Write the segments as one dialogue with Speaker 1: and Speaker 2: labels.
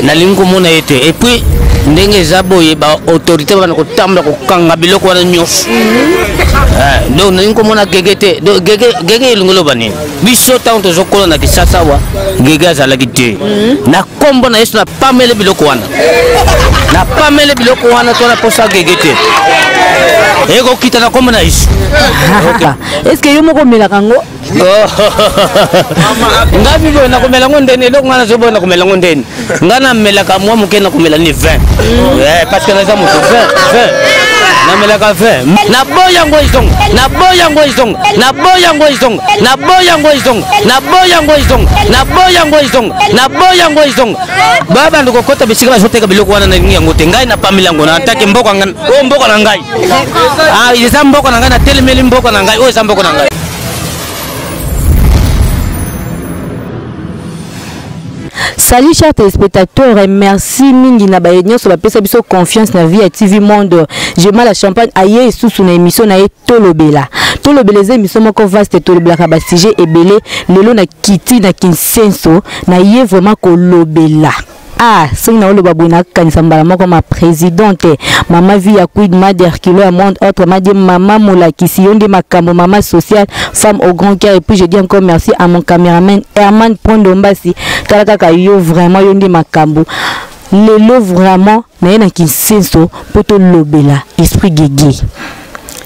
Speaker 1: Nalingi komona ye te. Et puis ndenge eza boye ba autorité bana kotambola kokanga biloko wana nyonso. Eh, donc nalingi komona gege te. Donc gege gege elingi loba nini? Biso ntango tozokola na Kinshasa awa gege azalaki te. Na kombo na Yesu napameli biloko wana. Napameli biloko wana to na posa gege te. Ekokita na kombo na Yesu.
Speaker 2: Okay. Est-ce que yo moko omelaka yango?
Speaker 1: Ngai biboye nakomela yango ndeni eloko ngai nazoboya nakomela yango ndeni ngai namelaka mwa moke nakomela ni 20 eh, parce que naza moto 20 20 namelaka 20 naboya yango ezonga naboya yango ezonga naboya yango ezonga naboya yango ezonga naboya yango ezonga naboya yango ezonga naboya yango ezonga babanda kokota bisika bazoteka biloko wana nalingi yango te ngai napameli yango na atake mboka oyo mboka na ngai ah, eza mboka na ngai natelemeli mboka na ngai oyo eza mboka na ngai.
Speaker 2: Salut chers téléspectateurs et merci mingi na baye nyonso bapesa biso confiance na vie ya TV Monde. J'ai mal à champagne aye lisusu na émission na ye Tolobela. Tolobela eza émission moko vaste tolobelaka ba sujet ebele lelo na kiti na Kinsenso na ye vraiment kolobela. Ah, soki naoloba boye nakanisa mbala moko ma présidente mama vie ya quid mader kilo ya monde autrement dit mama molakisi yo nde makambo mama sociale femme au grand cœur et puis je dis encore merci à mon caméraman Herman Pondombasi tala kaka yo vraiment yo nde makambo lelo vraiment naye na Kinsenso mpo tolobela esprit gege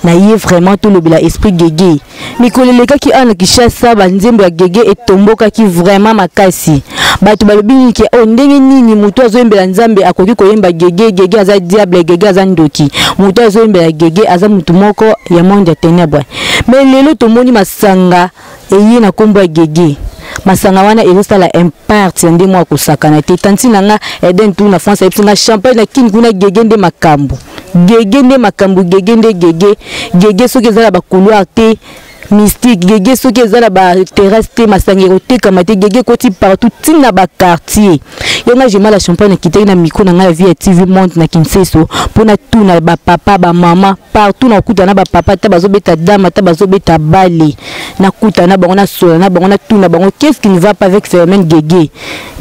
Speaker 2: na ye vraiment tolobela esprit gege. Mikolo elekaki awa na Kinshasa ba nzembo ya gege etombokaki vraiment makasi. Bato balobi nini ke oh ndenge nini moto azoyembela Nzambe akoki koyemba gege, gege aza diable, gege aza ndoki. Moto azoyembela gege aza moto moko ya monde ya ténèbres. Mais lelo tomoni masanga eye na kombo ya gege. Masanga wana ezosala impact ya ndenge moko ya kosakana te. Tanti na nga Eden Tour na France ayebisi nga champagne na Kin kuna gege nde makambo. Gege nde makambo, gege nde gege. Gege soki eza na ba couloir te mystique, gege soki eza na ba terrasse te masanga ekotekama te, gege ekoti partout ti na ba quartier. Yo nga j'ai mal à champagne nakitaki na micro na ngai ya vie ya TV Monde na Kinseso mpo natuna ba papa ba mama partout nakuta na ba papa ata bazobeta dame ata bazobeta bale nakuta na bango nasola na bango natuna bango qu'est-ce qui ne va pas avec phénomène gege.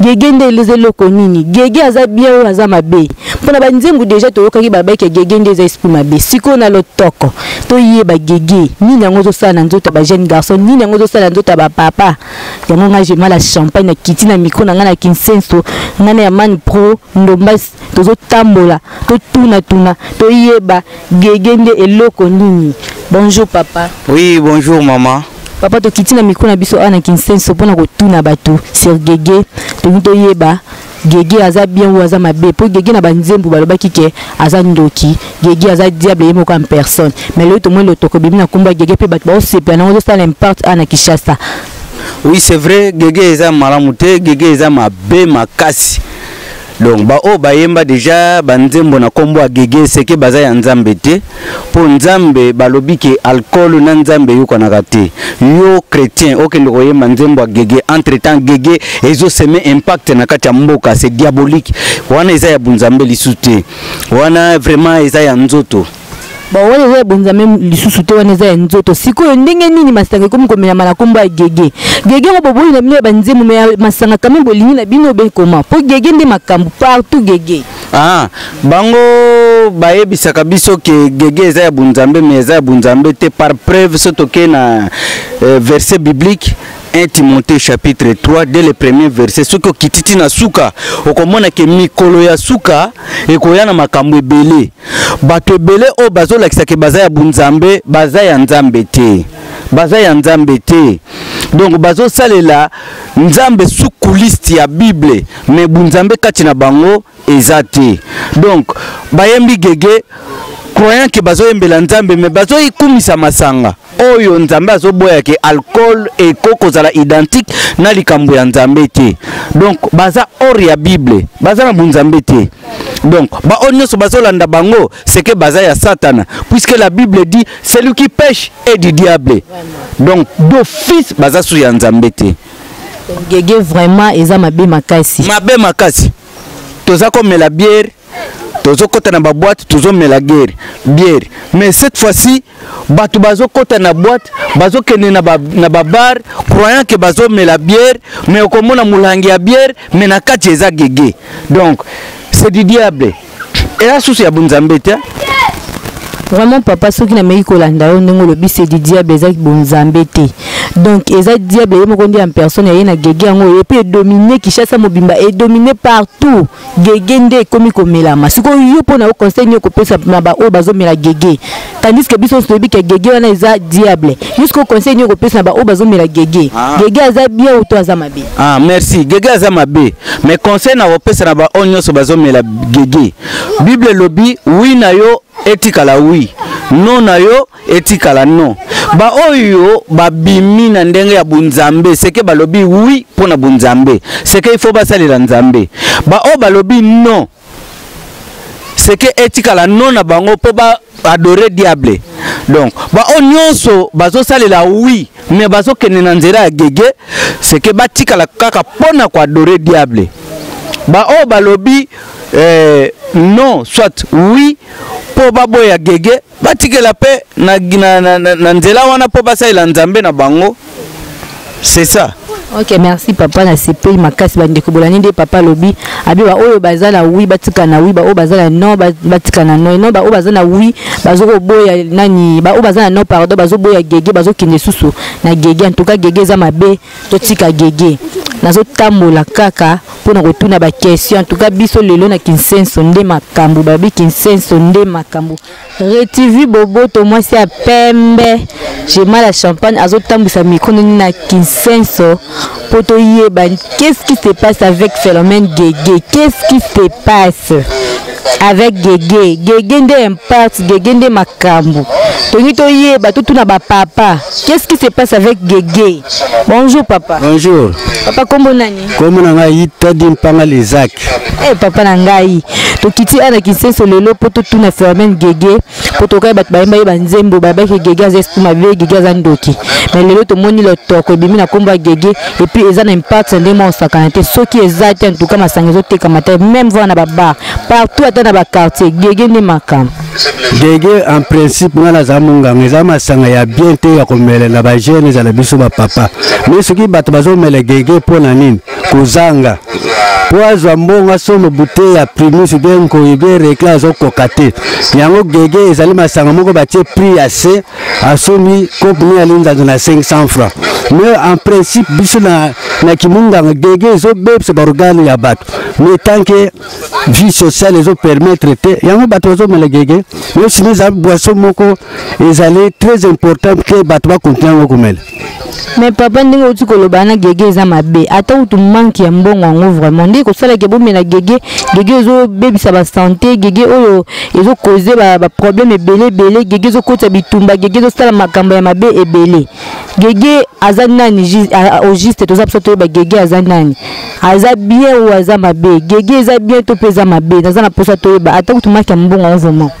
Speaker 2: Gege nde eleza eloko nini? Gege aza bien oyo aza mabe? Pona ba nzembo deja toyokaki balobaki ke gege nde eza esprit mabe. Sikoyo na lotoko toyeba gege nini yango ezosala na nzoto ya ba jeune garçon, nini yango ezosala na nzoto ya ba papa. Yango ngai j'ai mal à champagne na kiti na micro na ngai na Kinsenso, ngai na ya Man Pro Ndombasi tozotambola totuna tuna toyeba gege nde eloko nini. Bonjour papa.
Speaker 3: Oui, bonjour maman.
Speaker 2: Papa tokiti na micro na biso awa na Kinsenso mpona kotuna bato sur gege, tolingi toyeba gege aza bien ou aza mabe, po gege na banzembo balobaki ke aza ndoki, gege aza diable ye moko en personne, mais lelo tomoni lotoko ebimi na kombo ya gege mpe bato baosepela nango ezosala impact awa na Kinshasa.
Speaker 3: Oui, c'est vrai, gege eza malamu te, gege eza mabe makasi. Donc ba oyo bayemba deja ba nzembo na kombo ya gege seke baza ya nzambe te, po nzambe balobi ke alcool na nzambe eyokanaka te. Yo chrétien okende koyemba nzembo ya gege, entre temps gege ezo semer impact na kati ya mboka, c'est diabolique. Wana eza ya bunzambe lisusu te, wana vraiment eza ya nzoto.
Speaker 2: Bon, wana eza ya bonzambe lisusu te, wana eza ya nzoto. Sikoyo ndenge nini masanga ekomi komelama na kombo ya gege? Gege yango boboyi na bino ya banzembo, mais ya masanga quand même bolingi na bino be comment? Po gege nde makambo partout gege.
Speaker 3: Ah, bango bayebisaka biso ke gege eza ya bonzambe, mais eza ya bonzambe te. Par preuve so toke na verset biblique 1 Timothée chapitre 3 dès le premier verset, soki okiti ti na suka okomona ke mikolo ya suka ekoya na makambo ebele. Bato ebele oyo bazolakisa ke baza ya bunzambe, baza ya nzambe te, baza ya nzambe te. Donc bazosalela nzambe sous coulisse ya Bible, mais bunzambe kati na bango eza te. Donc bayembi gege croyant ke bazoyembela nzambe, mais bazoyikumisa masanga oyo nzambe azoboya ke alcool eko kozala identique na likambo ya nzambe te. Donc baza hors ya Bible, baza na bunzambe te. Donc ba oyo nyonso bazolanda bango c'est que baza ya Satana, puisque la Bible dit celui qui pêche est du diable. Donc d'office baza sous ya nzambe te.
Speaker 2: Gege vraiment eza mabe makasi.
Speaker 3: Mabe makasi. Toza komela bière. Tozokɔta na baboîte, tozomela guerre bière, mais cette fois-ci bato bazokɔta na boîte, bazokende na babar croyant ke bazomela bière, mais okomona molangi ya bière, mais na kati eza gege. Donc c'est du diable, eza susu ya bonzambe te.
Speaker 2: Vraiment papa, soki nameki kolanda yo ndenge olobi, c'est du diable, eza bonzambe te. Donc eza diable ye moko nde en personne aye na gege yango, et puis edomine Kinshasa mobimba, edomine partout. Gege nde ekomi komelama. Sikoyo yo, mpo na yo, conseil nini okopesa na baoyo bazomela gege, tandis que biso nyonso toyebi ke gege wana eza diable? Yo sikoyo, conseil nini okopesa na baoyo bazomela gege? Gege aza bien ou to aza mabe?
Speaker 3: Ah, merci. Gege aza mabe, mais conseil na kopesa na baoyo nyonso bazomela gege, Bible elobi: oui na yo etikala oui, non na yo etikala non. Baoyo babimi na ndenge ya bunzambe, seke balobi oui mpo na bunzambe, seke il faut basalela Nzambe. Baoyo balobi non, seke etikala non na bango mpo ba adore diable. Donc baoyo nyonso bazosalela oui mais bazokende na nzela ya gege, seke batikala kaka mpo na koadore diable. Baoyo balobi non soit oui mpo baboya gege, batikela mpe na nzela wana mpo basalela Nzambe na bango, c'est ça.
Speaker 2: Ok, merci papa, nasepeli makasi. Bandeko, bolandi nde papa alobi abi baoyo baza na oui batika na oui, baoyo baza na non batika na non. Non, baoyo baza na oui bazokoboya nani, baoyo baza na non, pardon, bazoboya gege, bazokende susu na gege. En tout cas gege eza mabe, totika gege. Nazotambola kaka mpona kotuna baquestion. En tout cas biso lelo na Kinsenso nde makambo, babi Kinsenso nde makambo. Retivi Boboto, mwasi ya pembe, Jema la Champagne azotambwisa micro nini na Kinsenso mpo toyeba qu'est-ce qui se passe avec phénomène gege, qu'est-ce qui se passe avec gege. Gege nde impact, gege nde makambo. Tolingi toyeba, totuna bapapa qu'est-ce qui se passe avec gege. Bonjour papa.
Speaker 4: Bonjour.
Speaker 2: Papa, kombo nani?
Speaker 4: Kombo na ngai Tadi Mpanga Lizak.
Speaker 2: Papa na ngai, tokiti awa na Kisenso lelo mpo totuna phénomène gege, mpo tokai bato bayemba ye banzembo, bayebaki gege aza esprit mabe, gege aza ndoki, mais lelo tomoni lotoko ebimi na nkombo ya gege, et puis eza na impact ndenge mwa osakana te. Soki eza te, en tout cas masanga ezotekama te, même voir na babar partout, ata na baquartier, gege nde makambo.
Speaker 4: Gege en principe, ngai naza monganga, eza masanga ya bien te ya komela na bajeune, ezala biso bapapa. Mais soki bato bazomela gege mpo na nini? Kozanga mpo azwa mbongo asomba bouteille ya Primus, bien Nkoyi, bien Réclin, azokoka te. Yango gege ezali masanga moko batie prix ya se, asombi kope ya linzanza na 500 francs. Mais en principe biso na kimunganga, gege ezobebisa baorgane ya bato, mais tant que vie sociale ezopermettre te, yango bato bazomela gege. Mais sinon eza boisson moko ezali très important ke bato bakontinue yango komela.
Speaker 2: Mais papa, ndenge outi koloba wana, gege eza mabe, ata kutu manque ya mbongo yango vraiment nde kosalaka bomela gege. Gege ezobebisa basanté, gege oyo ezocauser baproblème ebele ebele, gege ezokotisa bitumba, gege ezosala makambo ya mabe ebele. Gege aza nani au juste? Toza biso toyeba gege aza nani, aza bien ou aza mabe? Gege eza bien to mpe eza mabe? Naza na mposa toyeba, ata kutu manque ya mbongo yango vraiment.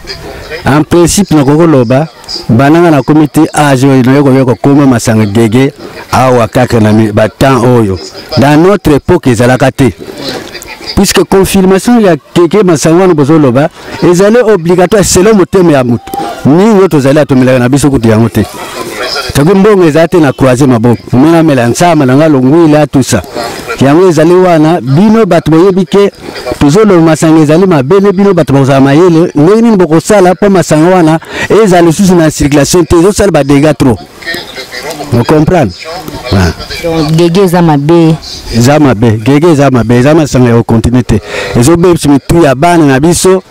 Speaker 4: En principe nakoki koloba, bananga nakomi te age oyo naye koya kokoma masanga gege awa kaka na batemps oyo. Dans notre époque ezalaka te, puisque confirmation ya gege, masanga wana bozoloba, ezali obligatoire selon motema ya moto mingi oyo tozali atomelaka na biso kutu yango te. Soki mbongo eza te, na croise maboko, omena nsama na nga longwila tusa yango ezali wana. Bino bato boyebi ke tozoloba masanga ezali mabe, nde bino bato bakozala mayele ndenge nini bokosala mpo masanga wana ezala lisusu na circulation te. Ezosala badégâts trop, ocomprendre?
Speaker 2: Donc gege eza mabe?
Speaker 4: Eza mabe, gege eza mabe, eza masanga ya kocontinue te. Ezobebisa mitu ya bana na biso,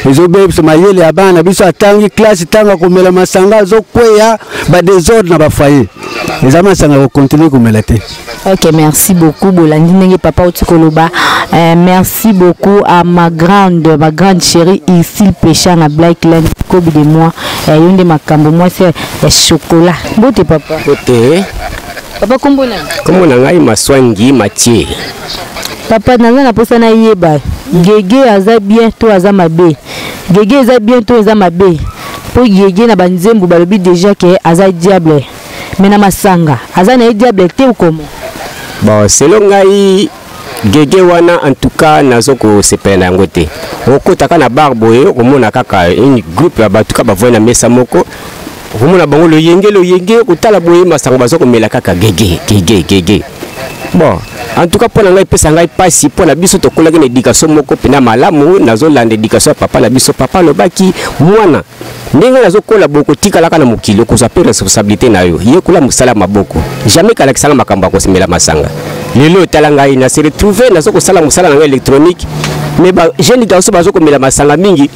Speaker 4: ezobebisa mayele ya bana na biso. Atangi classe, ntango akomela masanga azokweya, badésordre na bafoyer. Eza masanga ya kocontinue komela te.
Speaker 2: Ok, merci beaucoup. Bolandi ndenge papa outi koloba. Merci beaucoup à ma grande chérie ici Pechanga Black Land Kobi de moi. Yo nde makambo, mwasi ya chocolat. Mbote papa.
Speaker 1: Mbote.
Speaker 2: Papa, kombo nani?
Speaker 1: Kombo na ngai Maswangi Mathieu.
Speaker 2: Papa, naza na posa nayeba gege aza bien to aza mabe? Gege eza bien to eza mabe? Mpo gege na banzembo balobi déjà ke aza diable, mais na masanga aza na ye diable te ou comment?
Speaker 1: Bon, selon ngai,
Speaker 5: Gege wana en tout cas nazo kosepela na yango te. Okotaka na bar boye okomona kaka une groupe ya bato kaka bavandi na mesa moko, okomona bango loyenge loyenge, kotala boye masango bazo komela kaka gege gege gege. Bon, en tout cas mpo na ngai epesa ngai mpasi, mpo na biso tokolaki na éducation moko mpena malamu. Nazolanda éducation ya papa na biso. Papa alobaki, mwana, ndenge nazokola boye, kotikalaka na mokili, okozwa mpe responsabilité na yo, yekola mosala maboko. Jamais kalakisanga makambo ya kosemela masanga. Lelo otala ngai na se retrouve nazo kosala mosala na ngai électronique, mais ba jeune garçon bazo komela masanga mingi.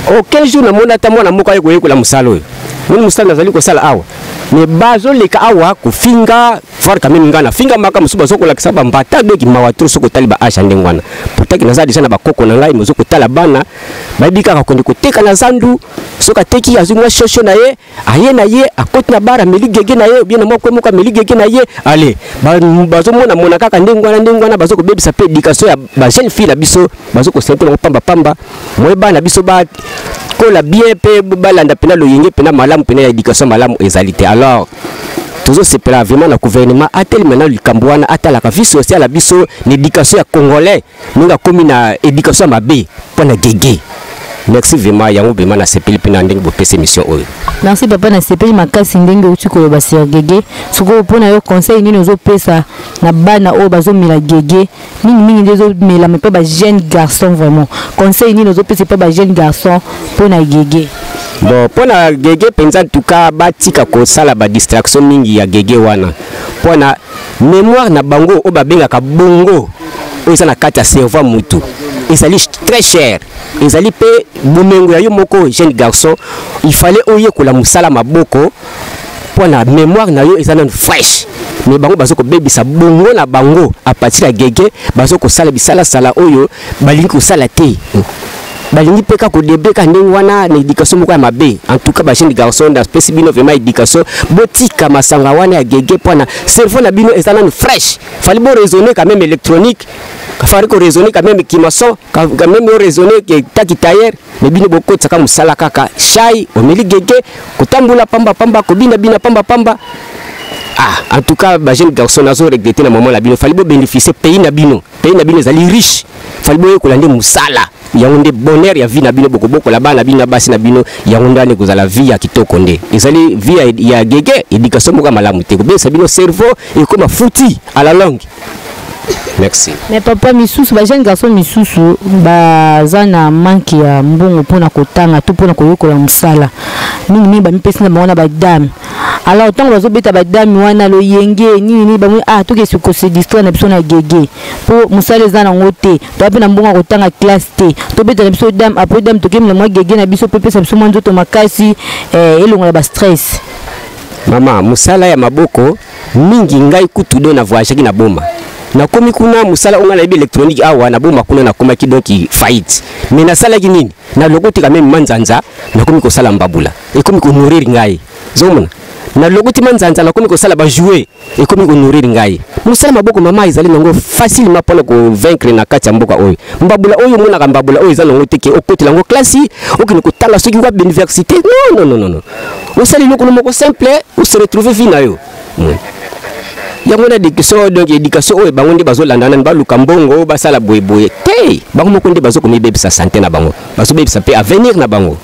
Speaker 5: Aucun jour namoni ata mwana moko aye koyekola mosala oyo. Moni mosala nazali kosala awa, mais bazoleka awa kofinga voir quand même ngai nafinga maka mosusu, bazo kolakisa bambata. Donc mawa trop soki otali ba âge ya ndenge wana. Pourtant naza déjà na bakoko na ngai, mozo kotala bana bayebi kaka kokende koteka na zandu. Soki ateki, azwi mwa shosho na ye, aye na ye, akoti na bar, ameli gege na ye, obie na mwa kwe moko, ameli gege na ye. Ale bazomona mona kaka ndenge wana, ndenge wana bazo kobebisa mpe éducation ya ba jeune fille na biso. Bazo kosente bango pamba pamba. Moye bana biso bakola bien mpe balanda mpena loyenge mpena malamu, mpena ya éducation malamu ezali te. Alors tozosepela vraiment na gouvernement atelema na likambo wana, atalaka vie sociale ya biso na éducation ya congolais, ndenge akomi na éducation ya mabe mpo na gege. Merci vraiment, yango vraiment nasepeli mpe na ndenge bopesa émission oyo.
Speaker 2: Merci papa, nasepeli makasi ndenge outi koloba sur gege. Sikoyo mpo na yo, conseil nini ozopesa na bana oyo bazomela gege mingimingi, nde ezomelama mpe bajeune garçon? Vraiment, conseil nini ozopesa mpe bajeune garçon mpo na gege?
Speaker 5: Bon, mpo na gege mpenza, en tout cas batika kosala badistraction mingi ya gege wana, mpo na mémoire na bango oyo babengaka bongo, oyo eza na kati ya cerveau ya mutu, ezali très cher, ezali mpe bomengo ya yo moko jeune garçon. Il fallait oyekola mosala maboko mpo na mémoire na yo eza nanu fraîche. Mais bango bazo kobebisa bongo na bango à partir ya gege. Bazo kosala bisalasala oyo balingi kosala te, balingi mpe kaka kodebeka ndenge wana na éducation moko ya mabe. En tout cas bajeune garçon, napesi bino vraiment éducation, botika masanga wana ya gege, mpo na cerveau na bino eza nanu fraîche. Fallait bo raisonner quand même électronique, fallait ko raisonner quand même kimaçon, quand même raisonner taki tailleur. Mais bino bokotisaka mosala kaka shai, omeli gege, kotambola pamba pamba, kobina bina pamba pamba. Ah, en tout cas bajeune garçon, nazo regretter na mama na bino. Fallait bobénéficier pays na bino. Pays na bino ezali riche, fallait boyekola nde mosala yango, nde bonheur ya vie na bino. Bokobokola bana na bino na basi na bino, yango nde wana ekozala vie ya kitoko. Nde ezali vie ya gege, éducation moko ya malamu te, kobebisa bino cerveau, ekoma foutu à la longue. Merci.
Speaker 2: Mais papa, misusu bajeune garçon misusu baza na manque ya mbongo mpona kotanga to mpona koyekola mosala. Mingimingi bamipesi na bango na badame. Alors ntango bazobeta badame wana loyenge nini nini, bango ah, tokesi kose distraire na biso na gege, mpo mosala eza nango te, toya mpe na mbongo ya kotanga classe te, tobeta na biso dame, après dame tokemi na mwa gege na biso mpe pesa biso mwa nzoto makasi, elongola bastress.
Speaker 5: Mama, mosala ya maboko mingi. Ngai kutu do na voyageaki na Boma, nakomi kuna, mosala oyo ngai nayebi électronique awa na Boma kuna, nakomaki donc faillite. Mais nasalaki nini? Nalokoti quand même manzanza, nakomi kosala mbabula, ekomi konourrir ngai. Ozomona, nalokoti manzanza, nakomi kosala bajouet, ekomi konourrir ngai. Mosala maboko, mama, ezali nango facilement mpona kovaincre na kati ya mboka oyo. Mbabula oyo omonaka, mbabula oyo eza nango te ke okotela yango klasi, okende kotanga soki wapi, université. Non, non, non, non, osala eloko no moko simple, ose retrouve vie na yo. Yango na éducation, donc éducation oyo bango nde bazolanda nani, baluka mbongo, basala boyeboye te. Bango moko nde bazokomibebisa santé na bango, bazobebisa mpe avenir na bango.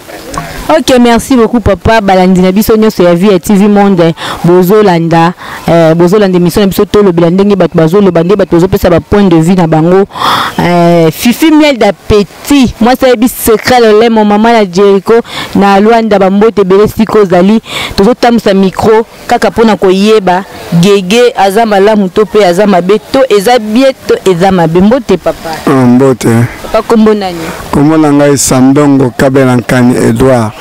Speaker 2: Ok, merci beaucoup papa. Balandi na biso nyonso ya Vie ya TV Monde, bozolanda bozolanda émission na biso Tolobela, ndenge bato bazoloba, nde bato bazopesa bapoint de vue na bango. Fifi Miel d'Appétit, mwasi ayebi secret lolemo, mama na Jericho na Lwanda, bambote ebele. Sika ozali, tozotambwisa micro kaka mpona koyeba gege aza malamu to mpe aza mabe, to eza bien to eza mabe. Mbote papa.
Speaker 6: Mbote.
Speaker 2: Papa, kombo nani?
Speaker 6: Kombo na ngai Sandongo Kabela Nkani Edouard.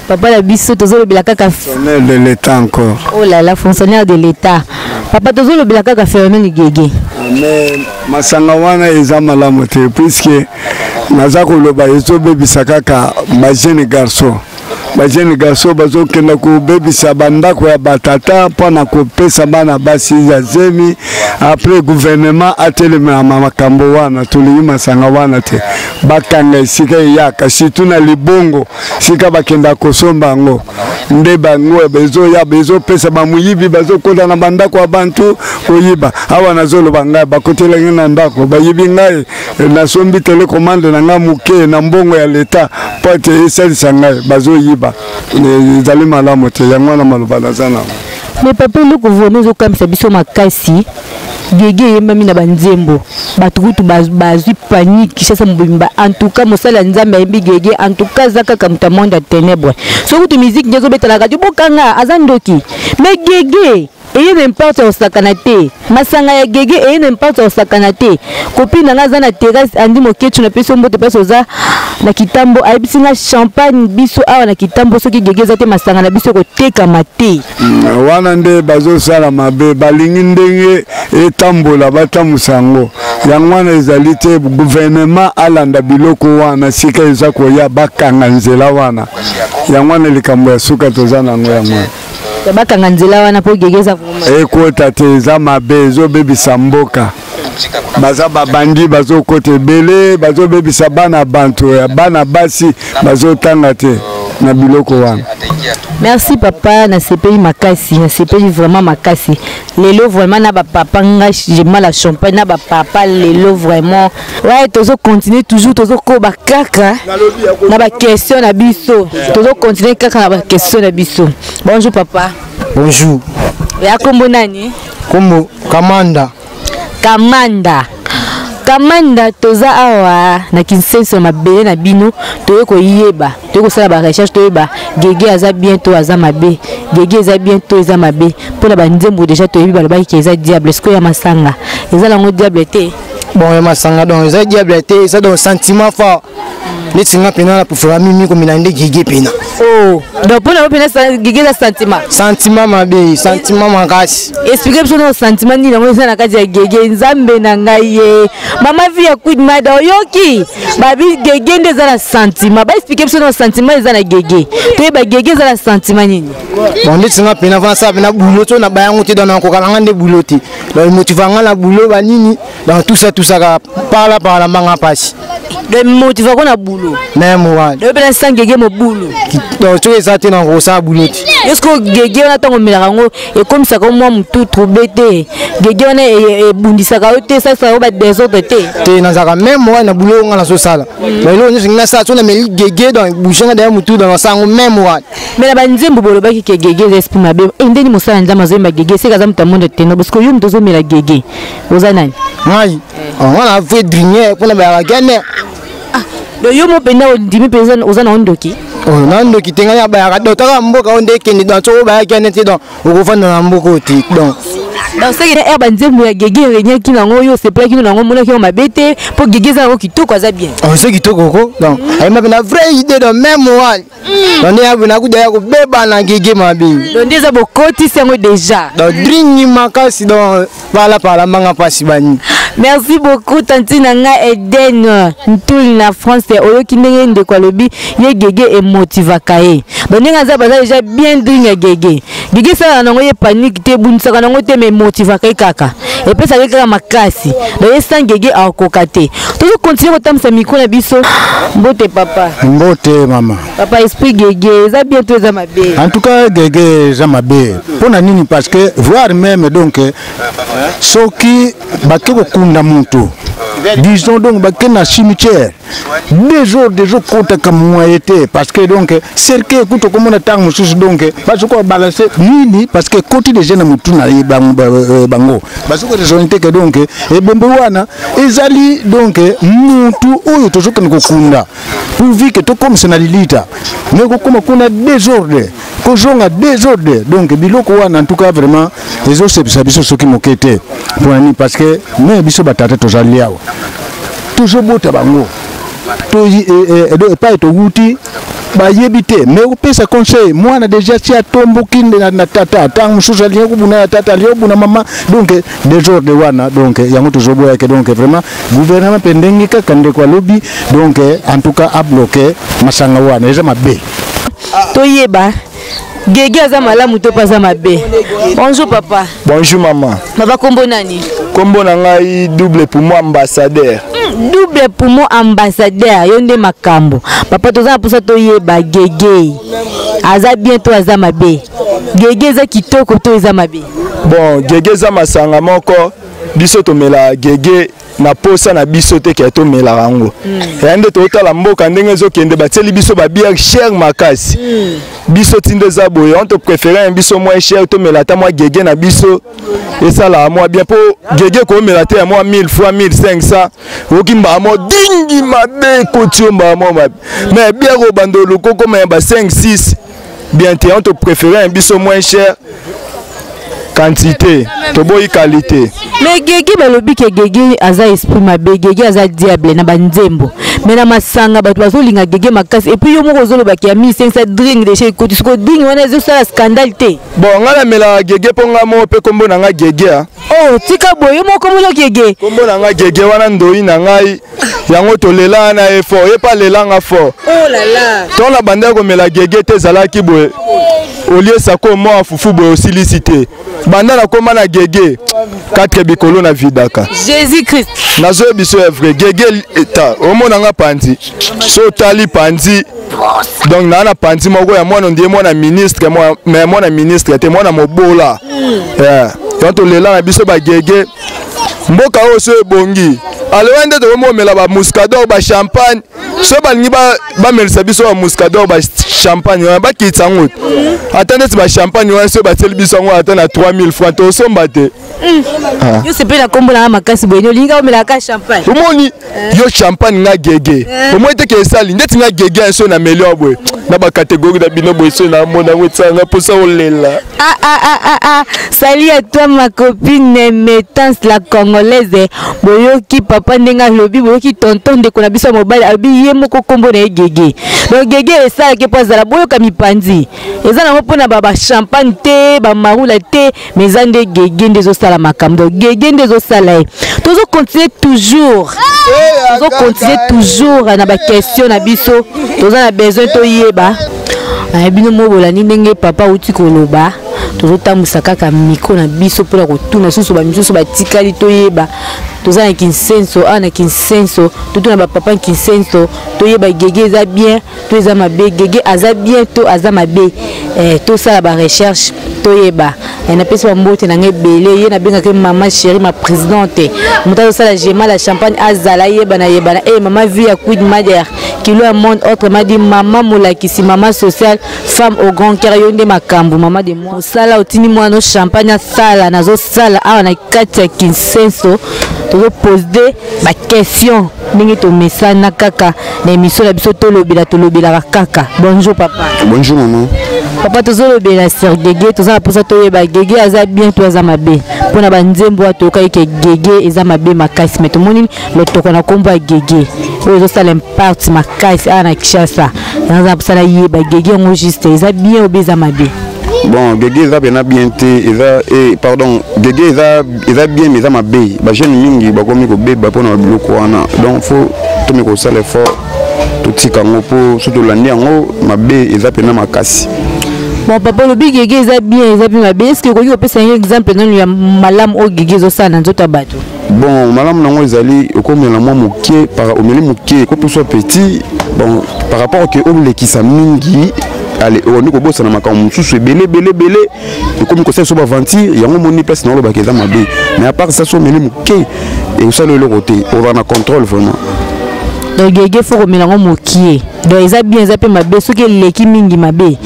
Speaker 2: Papa na biso, tozolobela kaka
Speaker 6: Fonctionnaire de l'État encore.
Speaker 2: Oh là là, fonctionnaire de l'État. Papa, tozolobela kaka phénomène gege.
Speaker 6: Mais masanga wana eza malamu te, puisque naza koloba ezobebisa kaka bajeune garçon. Bajeune garçon bazokenda kobebisa bandako ya batata mpo na kopesa bana basi ya zemi. Après, gouvernement atelemela makambo wana. Tolingi masanga wana te, bakanga esika eyaka, surtout na libongo, sika bakenda kosomba yango. Nde bango bezoya, bezopesa bamoyibi, bazokota na bandako ya bantu koyiba. Awa nazoloba, ngai bakotelaki na ndako, bayibi ngai. Nasombi télécommande na ngai moke na mbongo ya leta mpo ete esalisa ngai, bazoyiba. Ezali malamu te. Yango wana maloba naza nango.
Speaker 2: Mais papa, eloko vraiment ezokamwisa biso makasi, gege eyembami na banzembo, bato kutu bazwi panique Kinshasa mobimba. En tout cas, mosali ya Nzambe ayembi gege, en tout cas aza kaka moto ya monde ya ténèbre. Soki kutu musique nde ezobetela radio, bokanga, aza ndoki. Mais gege eye na importe ya kosakana te. Masanga ya gege eye na importe ya kosakana te. Copine na nga aza na terrasse, Andi Moketu, napesi yo mbote mpasi oza na Kitambo, ayebisi nga champagne, biso awa na Kitambo, soki gege eza te, masanga na biso ekotekama te.
Speaker 6: Wana nde bazosala mabe, balingi ndenge etambola, batambusa yango. Yango wana ezali te. Gouvernement alanda biloko wana, sika eza koya, bakanga nzela wana. Yango wana likambo ya suka toza nango, yango wana.
Speaker 2: Bakanga nzela wana mpo gege eza vraiment
Speaker 6: Ekota te, eza mabe, ezobebisa mboka. Baza babandi, bazokota ebele, bazobebisa bana bantu ya bana basi bazotanga te na biloko wana.
Speaker 2: Merci papa, nasepeli makasi, nasepeli vraiment makasi lelo vraiment na bapapa. Ngai Jema la Champagne na bapapa lelo vraiment. Ouais, tozocontinue toujours, tozokoba kaka na baquestion na biso, tozocontinue kaka na baquestion na biso. Bonjour papa.
Speaker 7: Bonjour.
Speaker 2: Ya kombo nani?
Speaker 7: Kombo Kamanda.
Speaker 2: Kamanda, Kamanda, toza awa na Kinsenso ya mabele na bino. Toye koyeba, toye kosala barecherche, toyeba gege aza bien to aza mabe, gege eza bien to eza mabe. Mpona banzembo déjà toyebi, balobaki ke eza diable. Sikoyo ya masanga eza nango diable te?
Speaker 7: Bon, ya masanga donc eza diable te, eza donc sentiment fort. Neti nga mpena na préféra mimi komela nde gege mpena.
Speaker 2: Oh, donc mpona yo mpena gege eza sentiment?
Speaker 7: Sentiment mabe, sentiment makasi.
Speaker 2: Explique biso na sentiment nini yango eza na kati ya gege. Nzambe na ngai ye, mama vi ya queen mada, oyoki babi gege nde eza na sentiment. Baexplique biso na sentiment eza na gege, toyeba gege eza na sentiment nini.
Speaker 7: Bon, ndeti nga mpena va nasala mpena boulot so na bayango te, donc nakoka na nga nde boulot te, donc motiva nga na boulot banini, donc tout ça, tout ça kaka par là par là, mbanga mpasi.
Speaker 2: Donc motiva ko na boulot?
Speaker 7: Même wana.
Speaker 2: Donc mpena sans gege, mobulu?
Speaker 7: Donc soki eza te, nakosala boulot te.
Speaker 2: Est-ce gege wana, ntango omelaka yango, ekomisaka mwa motu trouble te? Gege wana ebundisaka yo te, esalisaka yo badésordre te?
Speaker 7: Te, nazalaka même wana na boulot nga nazosala, donc eloko nyonso ngi nasala, so nameli gege, donc bouge nga daya motu, donc nasala yango même wana.
Speaker 2: Mais na banzembo bolobaki ke gege eza esprit mabe. E ndeni mosala Nzambe azoyemba gege, eseka aza moto ya monde teno, parce que yo moto ozomela gege oza nani?
Speaker 7: Ngai nga na vrai drinier mpona bayaka gene.
Speaker 2: Donc yo mo mpenza ondimi mpenza oza na ndoki?
Speaker 7: Na ndoki te, ngai abayaka donc taka mboka oyo nde ekende, donc soki obayaki ane te, donc okovanda na mboka oyo te, donc.
Speaker 2: Donc seke ere banzembo ya gege eregnaki nango, oyo osepelaki no nango, omonaki yango mabe te, mpo gege eza yango kitoko, aza bien.
Speaker 7: Eza kitoko ko, donc ayemba mpe na vraie idée, donc même wana, donc nde yabe nakuda ya kobeba na gege mabe.
Speaker 2: Donc nde eza bokotisi yango déjà.
Speaker 7: Donc dringi makasi, donc pala pala, mbanga mpasi bani.
Speaker 2: Merci beaucoup tanti na nga Eden Ntuli na France. Oyoki ndenge ndeko alobi, ye gege emotivaka ye. Donc ndenge aza, baza déjà bien drink ya gege. Gege esalaka nango ye panique te, ebundisaka nango te, mais emotivaka ye kaka, epesaka ye kaka makasi. Donc ye sans gege akoka te. Tozocontinue kotambwisa micro na biso. Mbote papa.
Speaker 8: Mbote mama.
Speaker 2: Papa, esprit gege eza bien to eza mabe?
Speaker 8: En tout cas, gege eza mabe. Mpona nini? Parce que voire même donc soki bake kokunda motu, disons donc bake na cimetière, désordre ezokotaka moye te, parce que donc cercueil ekuti, okomona ntango mosusu donc bazokoka balance nini, parce que ekoti déjà na motu na ye. Bango bazoki raisonne te ke donc ebembe wana ezali donc mutu oyo tozokende kokunda, pourvu ke tokomisa na lilita. Mais kokóma kuna, désordre, kozonga, désordre. Donc biloko wana, en tout cas vraiment ezosepisa biso soki moke te. Mpona nini? Parce que me biso batata tozali awa, tozobota bango epai towuti, bayebi te. Mais opesa conseil, mwana déjà si atomboki na tata, ntango mosusu alingi kobuna na tata, alingi kobuna mama, donc désordre wana. Donc yango tozoboyake. Donc vraiment gouvernement mpe, ndenge kaka ndeko alobi, donc en tout cas abloke masanga wana, eza mabe.
Speaker 2: Toyeba gege aza malamu to mpe aza mabe. Bonjour papa.
Speaker 9: Bonjour maman.
Speaker 2: Papa, kombo nani?
Speaker 9: Kombo na ngai Double Poumon Ambassadeur.
Speaker 2: Double Poumon Ambassadeur, yo nde makambo. Papa, toza na mposa toyeba gege aza bien to aza mabe. Gege eza kitoko to eza mabe?
Speaker 9: Bon, gege eza masanga moko biso tomela gege na posa na biso te ke tomelaka yango. Ya nde totala mboka ndenge ezokende, batieli biso babière cher makasi. Biso ti nde eza boye, on topréféré biso moins cher, tomela ata mwa gege na biso, esalaka mwa bien, mpo gege komela te ya mwa 1000 fois 1500, okoki mbala mo dingi mabe ekoti yo mbala mo mabe. Mais bière oyo bando oluka okoma ya ba 5 6, bien te. On topréféré biso moins cher, quantité, toboyi qualité.
Speaker 2: Mais gege, balobi ke gege aza esprit mabe, gege aza diable na banzembo, mais na masanga bato bazolinga gege makasi. Et puis yo moko ozolobaki ya 1500, drink déjà ekoti. Siko drink wana ezosala scandale te?
Speaker 9: Bon, ngai namelaka gege mpo ngai moko mpe kombo na ngai gege, ah.
Speaker 2: Oh, tika boye, yo moko kombo gege?
Speaker 9: Kombo na ngai gege wana, ndoi na ngai yango, tolela na ye fort, ye mpe alelanga fort.
Speaker 2: Oh là là.
Speaker 9: Ntongo na bandaki komela gege te, ezalaki boye, oliesako mwa fufu boye, osilisi te. Banda nakóma na gege, 4 bikolo na vidaka.
Speaker 2: Jésus Christ.
Speaker 9: Nazoyebi so ya vrai gege eta omonanga panzi, so otali panzi, donc naa na panzi moko ya mwana ondie mwana ministre, mais mwana ministre te, mwana mobola. Yeah. Donc tolela na biso bagege. Mboka oyo so ebongi, alewa nde tokomomela bamuscador, bachampagne. So balingi bamelisa biso bamuscador, bachampagne wana, bakitisa yango ata ndeti bachampagne wana, so batieli biso yango ata na 3000 francs, tosomba te.
Speaker 2: Ah. Yo sepeli na kombo nanga makasi boye, olingi omelaka champagne?
Speaker 9: Omoni yo champagne, nga gege. Omoni teke esali ndeti nga gege so na meli boye na bacatégorie na bino boye, so namona yango etisanga mposa olela.
Speaker 2: Ah ah ah ah ah. Salut à toi ma copine Métance la congolaise. Boyoki papa ndenge alobi, boyoki tonton ndeko na biso ya mobali alobi ye moko kombo na ye gege. Donc gege esalaki mpo azala boyoka mipanzi. Eza nango mpona ba champagne te, ba marula te, mais eza nde gege nde ezosala makambo. Donc gege nde ezosala ye. Tozo continuer toujours. Tozo continuer toujours na ba question na biso. Toza na besoin toyeba. Bino mo bolandi ndenge papa auti koloba. Tozotambwisa kaka micro na biso mpona kotuna susu bamisusu batikali, toyeba. Toza na Kinsenso awa, na Kinsenso totuna bapapa Kinsenso, toyeba gege eza bien to eza mabe, gege aza bien to aza mabe. Tosala barecherche, toyeba. Napesi bambote na ngai ebele. Ye nabengaki mama chéri, ma présidente, moto azosala gema la champagne, azala yebana yebana. Mama vie ya quid mader kilo ya monde, autrement dit mama molakisi, mama sociale, femme au grand cœur, yo nde makambo, mama de moi. Mosala otindi mwana champagne asala, nazosala awa na kati ya Kinsenso. Tozopose baquestion ndenge tomesana kaka na émission na biso Tolobela, tolobelaka kaka. Bonjour papa.
Speaker 10: Bonjour maman.
Speaker 2: Papa, tozolobela sur gege. Toza na mposa toyeba gege aza bien to aza mabe, mpona banzembo oyo toyokaki ke gege eza mabe makasi, mais tomoni lotoko na nkombo ya gege oyo ezosala impact makasi awa na Kinshasa. Naza na mposa nayeba gege yango juste eza bien obe eza mabe.
Speaker 10: Bon, gege eza mpena bien te, eza pardon, gege eza bien mais eza mabe. Bajeune mingi bakomi kobeba mpona biloko wana, donc faut tomi kosala effort, totika yango, mpo so tolandi yango mabe eza mpena makasi.
Speaker 2: Bon papa, olobi gege eza bien, eza mpe mabe. Est ce que okoki kopesa yango exemple nano ya malamu oyo gege ezosala na nzoto ya bato?
Speaker 10: Bon, malamu nango ezali okomela mwa moke, omeli moke ekopesa petit. Bon, par rapport ke olekisa mingi, ale okondi kobosana makambo mosusu ebele ebele ebele, ekomi kosala biso baventure. Yango omoni place na olobaka eza mabe. Mais à part ça, so omeli moke, ekosala eloko te, ozala na contrôle vraiment.
Speaker 2: Donc gege faut komela yango mokie. Donc eza bien, eza mpe mabe. Soki eleki mingi, mabe.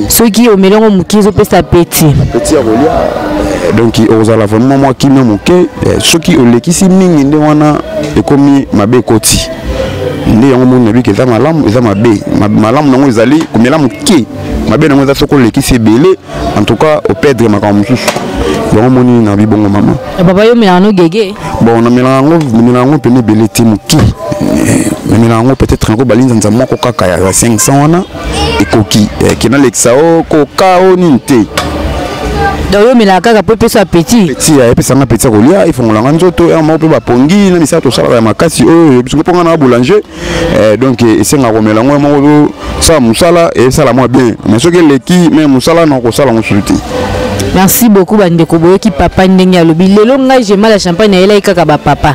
Speaker 2: Soki omeli yango mokie, ezopesa appétit.
Speaker 10: Appétit ya kolia, donc okozala vraiment mwa kimia moke. Soki olekisi mingi, nde wana ekomi mabe ekoti. Nde yango moni nabiki eza malamu, eza mabe. Malamu nango ezali komela moke, mabe nango eza soki olekisi ebele, en tout cas operdre makambo mosusu. Yango moni na bibongo, mama.
Speaker 2: Papa, yo omelaka no gege?
Speaker 10: Bon, namelaka yango, namelaka yango pene ebele te, moke namelaka yango. Peut-être yango balinzanza moko kaka ya 500 wana ekoki. Ke nalekisa o koka o nini te.
Speaker 2: Donc yo omelaka kaka mpo epesa appétit?
Speaker 10: Petit, epesanga appétit ya kolia, efongolanga nzoto ya moko mpe bapongi na misala tosalaka ya makasi oyo biso mpo nga na boulanger. Donc esengaka komela yango moko, tosala mosala esala mwa bien, mais soki eleki me mosala na kosala yango susu te.
Speaker 2: Merci beaucoup bandeko, boyoki papa ndenge alobi. Lelo ngai Jema la Champagne nayelaki kaka bapapa,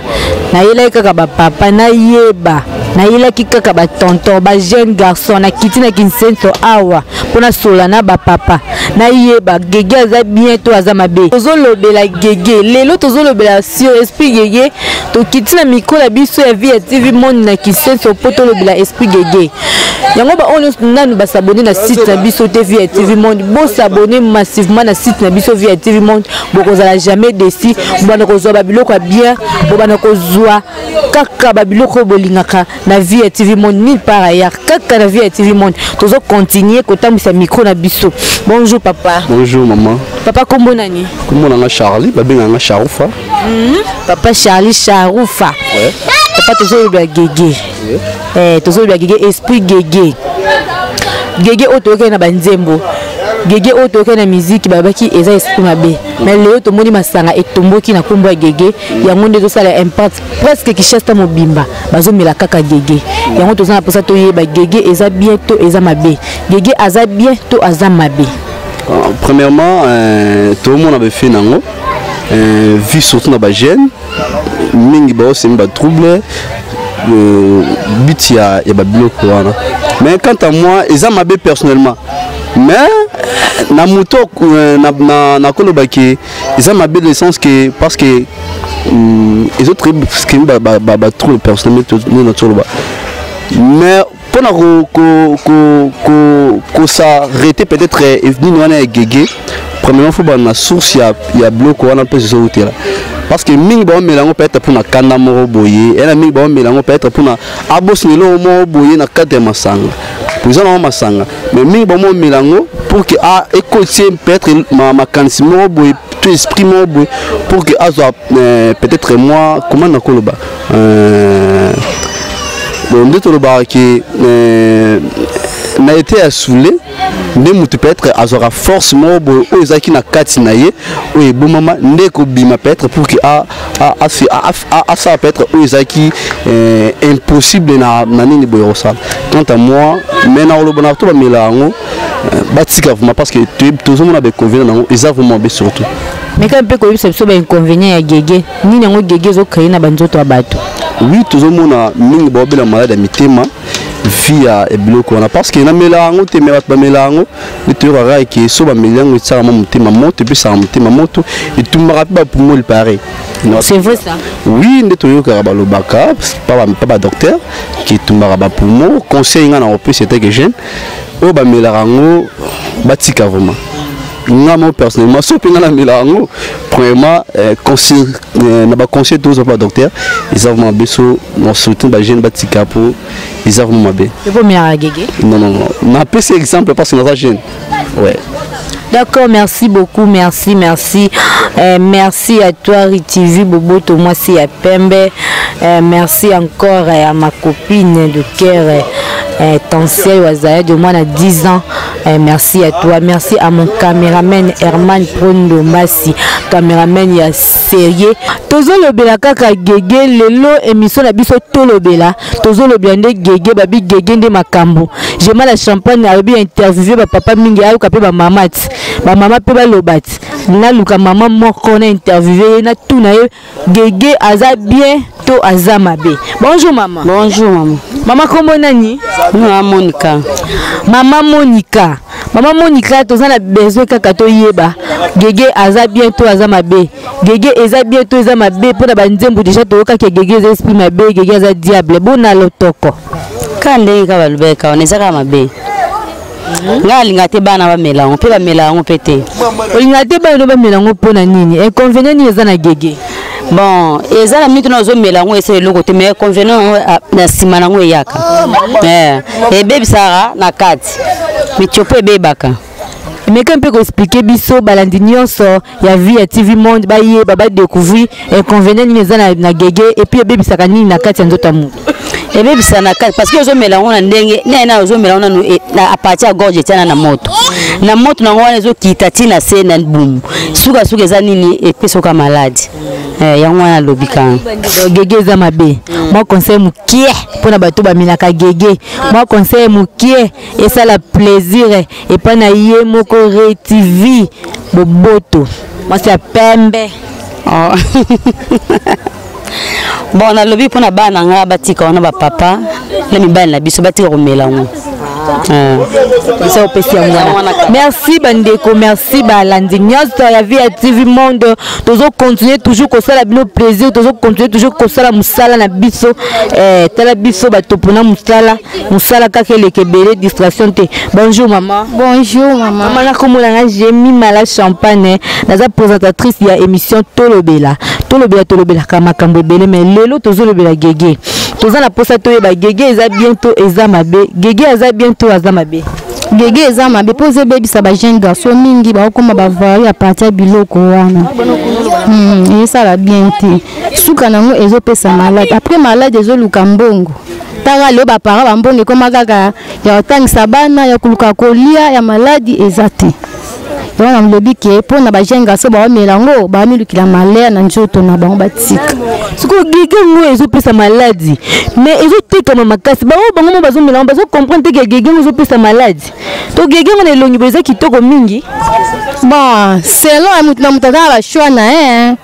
Speaker 2: nayelaki kaka bapapa, nayeba nayelaki kaka batonton, bajeune garçon. Nakiti na Kinsenso awa mpo nasola na bapapa, nayeba gege aza bien to aza mabe. Tozolobela gege lelo, tozolobela sur esprit gege. Tokiti na micro na biso ya Vie ya TV Monde na Kisenso mpo tolobela esprit gege yango. Baoyo nyonso nanu basabone na site na biso te, Vie ya TV Monde, bosabone massivement na site na biso Vie ya TV Monde, bokozala jamais déçu. Bobanda kozwa babiloko ya bien, bobanda kozwa kaka babiloko oyo bolingaka na Vie ya TV Monde, nulle part ailleurs, kaka na Vie ya TV Monde. Tozocontinue kotambwisa micro na biso. Bonjour papa.
Speaker 11: Bonjour maman.
Speaker 2: Papa, kombo nani?
Speaker 11: Kombo nanga Charlie, babengaka nga Charufa.
Speaker 2: Papa Charlie Charufa.
Speaker 11: Ouais.
Speaker 2: Papa, tozoloba gege. Tozoloba gege, esprit gege. Gege oyo toyokaki na banzembo, gege oyo toyokaki na miziki, balobaki eza esprit mabe. Mais lelo tomoni masanga etomboki na nkombo ya gege. Yango nde ezosala impact presque Kinshasa mobimba, bazomela kaka gege. Yango toza na mposa toyeba, gege eza bien to eza mabe? Gege aza bien to aza mabe?
Speaker 11: Premièrement, tomona befe nango, vu surtout na bajeune mingi baosemi batrouble, but ya babiloko wana. Mais quant à moi, eza mabe personnellement, mais na moto nakolobaki eza mabe dans le sens que parce que ezotremi batrouble personnellement nde natoloba. Mais mpona kosarrêter peut-être nini wana ya gege, premièrement faut bana na source ya biloko wana mpe ezowutela, parce que mingi baomela yango peut-être mpona kanda moko boye ena, mingi baomela yango peut-être mpona abosana eloko moko boye na kati ya masanga, po eza nango masanga. Mais mingi bamomela yango pour que ekotie peut-être makanisi moko boye to esprit moko boye pour que azwa peut-être moi, comment nakoloba, bon, nde tolobaka ke na ete ya sule nde motu peut-être azwaka force moko boye oyo ezalaki na kati na ye, oyo ebomama, nde ekobima peut-être pour que asala peut-être oyo ezalaki impossible na nini boye kosala. Quant à moi, mais na koloba na to bamela yango, batika vraiment, parce que tozomona bainconvénient nango eza vraiment mabe surtout.
Speaker 2: Mais quand mpe koyebisa biso bainconvénient ya gege nini yango gege ezocrée na banzoto ya bato?
Speaker 11: Oui, tozomona mingi baobela malade ya mitema via biloko wana, parce que namela yango te, me bato bamela yango nde toyokaka eke so bameli yango etisaka mwa motema moto, epesaka motema moto, etumbaka mpe bapoumon pareil.
Speaker 2: C'est vrai ça?
Speaker 11: Oui, nde toyokaka balobaka pa badocteur ke etumbaka bapoumon. Conseil nga na kopesa eteke jeune oyo bamelaka yango, batika vraiment. Nga mo personnellement, so mpe nga namela yango, premièrement, conseil, na baconseil tozwa pa docteur, eza vraiment mabe. So surtout bajeune batika po eza vraiment mabe.
Speaker 2: Epomelaka gege?
Speaker 11: Non, non, non, napesi exemple parce que naza jeune, ouais.
Speaker 2: D'accord, merci beaucoup, merci, merci. Merci à toi, RTV Boboto, moi c'est à Pembe. Merci encore à ma copine de cœur, Tansiel Wazaya, de moi à 10 ans. Merci à toi, merci à mon caméraman Herman Prondo Massi, caméraman ya sérieux. Tozolobela kaka gege lelo, émission na biso tolobela. Tozolobela nde gege, babi gege nde makambo. Jema la Champagne alobi interviewer ba papa mingi, ayoka pe ba mama ti. Ba mama pe baloba ti. Naluka mama moko na interviewer ye, natuna ye gege aza bien to aza mabe. Bonjour mama.
Speaker 12: Bonjour mama.
Speaker 2: Mama, kombo nani?
Speaker 12: Mama Monica.
Speaker 2: Mama Monica. Mama Monica, toza na besoin kaka toyeba gege aza bien to aza mabe. Gege eza bien to eza mabe? Mpona banzembo déjà toyokaki gege eza esprit mabe, gege aza diable. Bona lotoko.
Speaker 12: Ka ndenge kaka balobeka wana, eza kaka mabe. Ngai alinga te bana bamela yango mpe bamela yango mpe te.
Speaker 2: Olinga te bana bamela yango mpona nini? Inconvénient nini eza na gege?
Speaker 12: Bon, eza na minute na ozomela yango, esa eloko te, mais inconvénient yango na nsima nango eyaka, ebebisaka na kati, mitiopo ebebaka.
Speaker 2: Meka mpe koexpliquer biso, balandi nyonso ya Vie ya TV Monde bayeba, badécouvrir inconvénient nini eza na gege et puis ebebisaka nini na kati ya nzoto ya moto.
Speaker 12: Ebebisa na kati parce que ozomela yango na ndenge naye na ozomela yango nanu na apartir ya gorge etiana na moto na moto nango wana ezokita ti na se na bumu sukasuka eza nini epesoka maladi eh, yango wana alobi kaka
Speaker 2: gege eza mabe. Mwa conseil mokie mpona bato bamelaka gege, mwa conseil mokie esala plaisir epai na ye moko retv boboto mwasi ya pembe.
Speaker 12: Oh. Bon, nalobi mpona bana nga batika wana, bapapa na mibali na biso batika komela yango.
Speaker 2: Eza opesi yango wana. Merci bandeko, merci balandi nyonso ya Vie ya TV Monde. Tozocontinue toujours kosala bino plaisir, tozocontinue toujours kosala mosala na biso. Tala biso bato mpona mosala, mosala kaka eleka ebele, distraction te. Bonjour maman.
Speaker 13: Bonjour maman.
Speaker 2: Mama, nakomona nga Jemi Mala Champagne, naza présentatrice ya émission Tolobela. Tolobela, tolobelaka makambo ebele, mais lelo tozolobela gege. Toza na posa toyeba gege eza bientôt eza mabe, gege aza bientôt aza mabe.
Speaker 13: Gege eza mabe mpo ezobebisa bajeune garçon mingi, baokóma bavari à partir ya biloko wana. Esala bien te, suka nango ezopesa malade, après malade ezoluka mbongo. Taka lelo baparent, bambongo ekóma kaka ya kotangisa bana, ya koluka kolia, ya maladi eza te. Yango nalobi ke mpona bajeune garçon baomela yango, bamilukila malheur na nzoto na bango, batika.
Speaker 2: Sikoyo gege yango ezopesa maladi, mais ezotekama makasi. Bango bango mo bazomela yango, bazocomprendre te ke gege yango ezopesa maladi. To gege yango na elongi boye eza kitoko mingi.
Speaker 13: Bon, selon ya motu na moto, aza na bachoix na ye,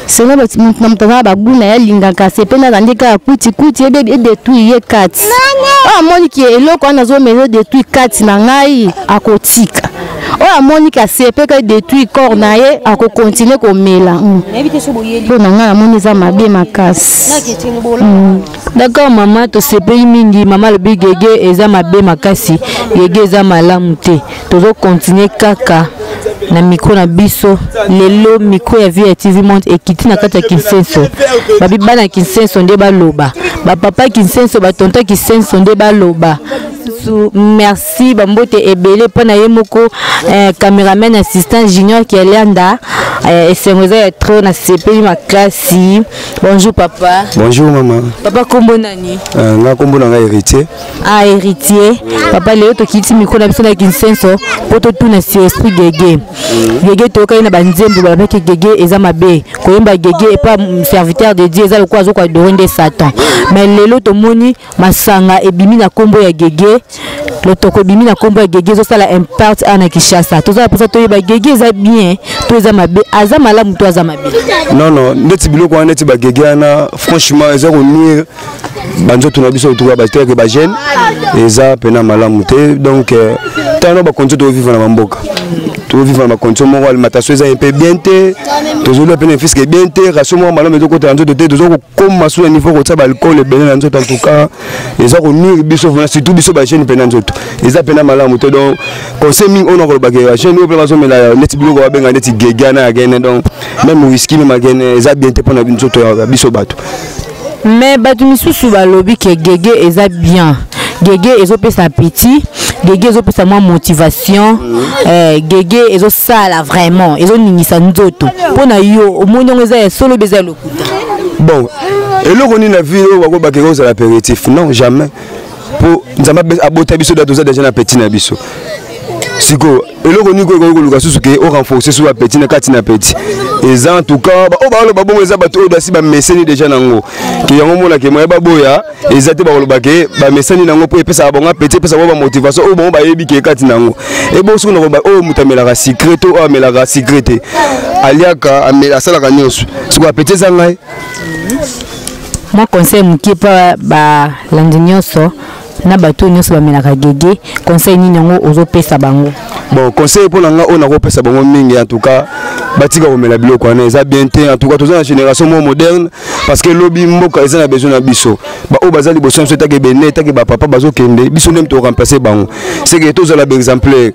Speaker 13: selon motu na moto aza na bagoût na ye, alingaka sepe na alandi kaka kwitikuti edétruire ye kati. Oyo amoni ke eloko wana azomela edétruire kati na ngai, akotika. Oyo amoni ke asepeka edétruire corps na ye, akokontinue komela. Mpo na ngai, namoni eza mabe makasi.
Speaker 2: D'accord mama, tosepeli mingi. Mama alobi gege eza mabe makasi, gege eza malamu te. Tozokontinue kaka na micro na biso lelo, micro ya Vie ya TV Monde ekiti na kati ya Kinsenso. Babi bana Kinsenso nde baloba, bapapa Kinsenso, batonton Kinsenso nde baloba. Su merci, bambote ebele mpo na ye moko cameraman assistant Junior Kialianda. Esengo eza ya trop, nasepeli makasi. Bonjour papa.
Speaker 14: Bonjour maman.
Speaker 2: Papa, kombo nani?
Speaker 14: Nga kombo na ngai Héritier.
Speaker 2: Ah, Héritier. Papa, lelo tokiti micro na biso na Kinsenso mpo totuna si esprit gege. Gege, toyokaki na banzembo balobaki gege eza mabe, koyemba gege epa serviteur de Dieu eza lokola azokoadorer nde Satan. Mais lelo tomoni masanga ebimi na nkombo ya gege, lotoko ebimi na nkombo ya gege, ezosala impact awa na Kinshasa. Toza na mposa toyeba gege eza bien to eza mabe, aza malamu to aza mabe?
Speaker 14: Non, neti biloko wana, neti bagege wana, franchement eza konuire banzoto na biso otuka bateke bajeune, eza mpena malamu te. Donc tano bacondition tozovivre na bamboka, tozovivre na bacondition moko, alimentation eza mpe bien te, tozolia mpe na fiske bien te, ration moko malamu ezokota na nzoto te, toza kokóma su na niveau kotia baalcool ebele na nzoto. En tout cas eza konuire biso vraiment, surtout biso bajeune mpe na nzoto, eza mpena malamu te. Donc conseil mingi oyo nakolobaka, bajeune oyo mpe bazomela neti biloko babenga neti gege wana ya gene, donc même whisky, même agene, eza bien te mpona nzoto ya biso bato.
Speaker 2: Mais bato misusu balobi ke gege eza bien, gege ezopesa appétit, gege ezopesa mwa motivation, gege ezosala vraiment, ezoningisa nzoto. Mpo na yo, omoni yango eza ya solo mpe eza ya lokuta?
Speaker 14: Bon, eloko nini na vie oyo bakobaka kozala apéritif? Non, jamais, mpo Nzambe abota biso da toza déjà na appétit na biso. Sikoyo eloko nini koyo koluka susu ke orenforce su appétit na kati na appétit? Eza en tout cas oyo baoloba bongo eza bato oyo basi bameseni déjà nango, ke yango monake moye baboya eza te. Bakoloba ke bamesani nango mpo epesaka bango appétit, epesaka bango bamotivation oyo bango bayebi ke kati nango ebo. Soki nakoloba oyo moto amelaka sucré to oyo amelaka sucré te, aliaka, asalaka nyonso, sikoyo appétit eza ngai.
Speaker 2: Mwa conseil mokie mpa balandi nyonso na bato oyo nyonso bamelaka gege, conseil nini yango ozopesa bango?
Speaker 14: Bon, conseil mpo na nga oyo nakopesa bango mingi, en tout cas batika komela biloko wana, eza bien te. En tout cas toza na génération moko moderne, parce que lobi mboka eza na besoin na biso. Baoyo baza liboso na biso, etake bene, etake bapapa bazokende, biso nde tokoremplace bango. Seke tozala baexemplaire.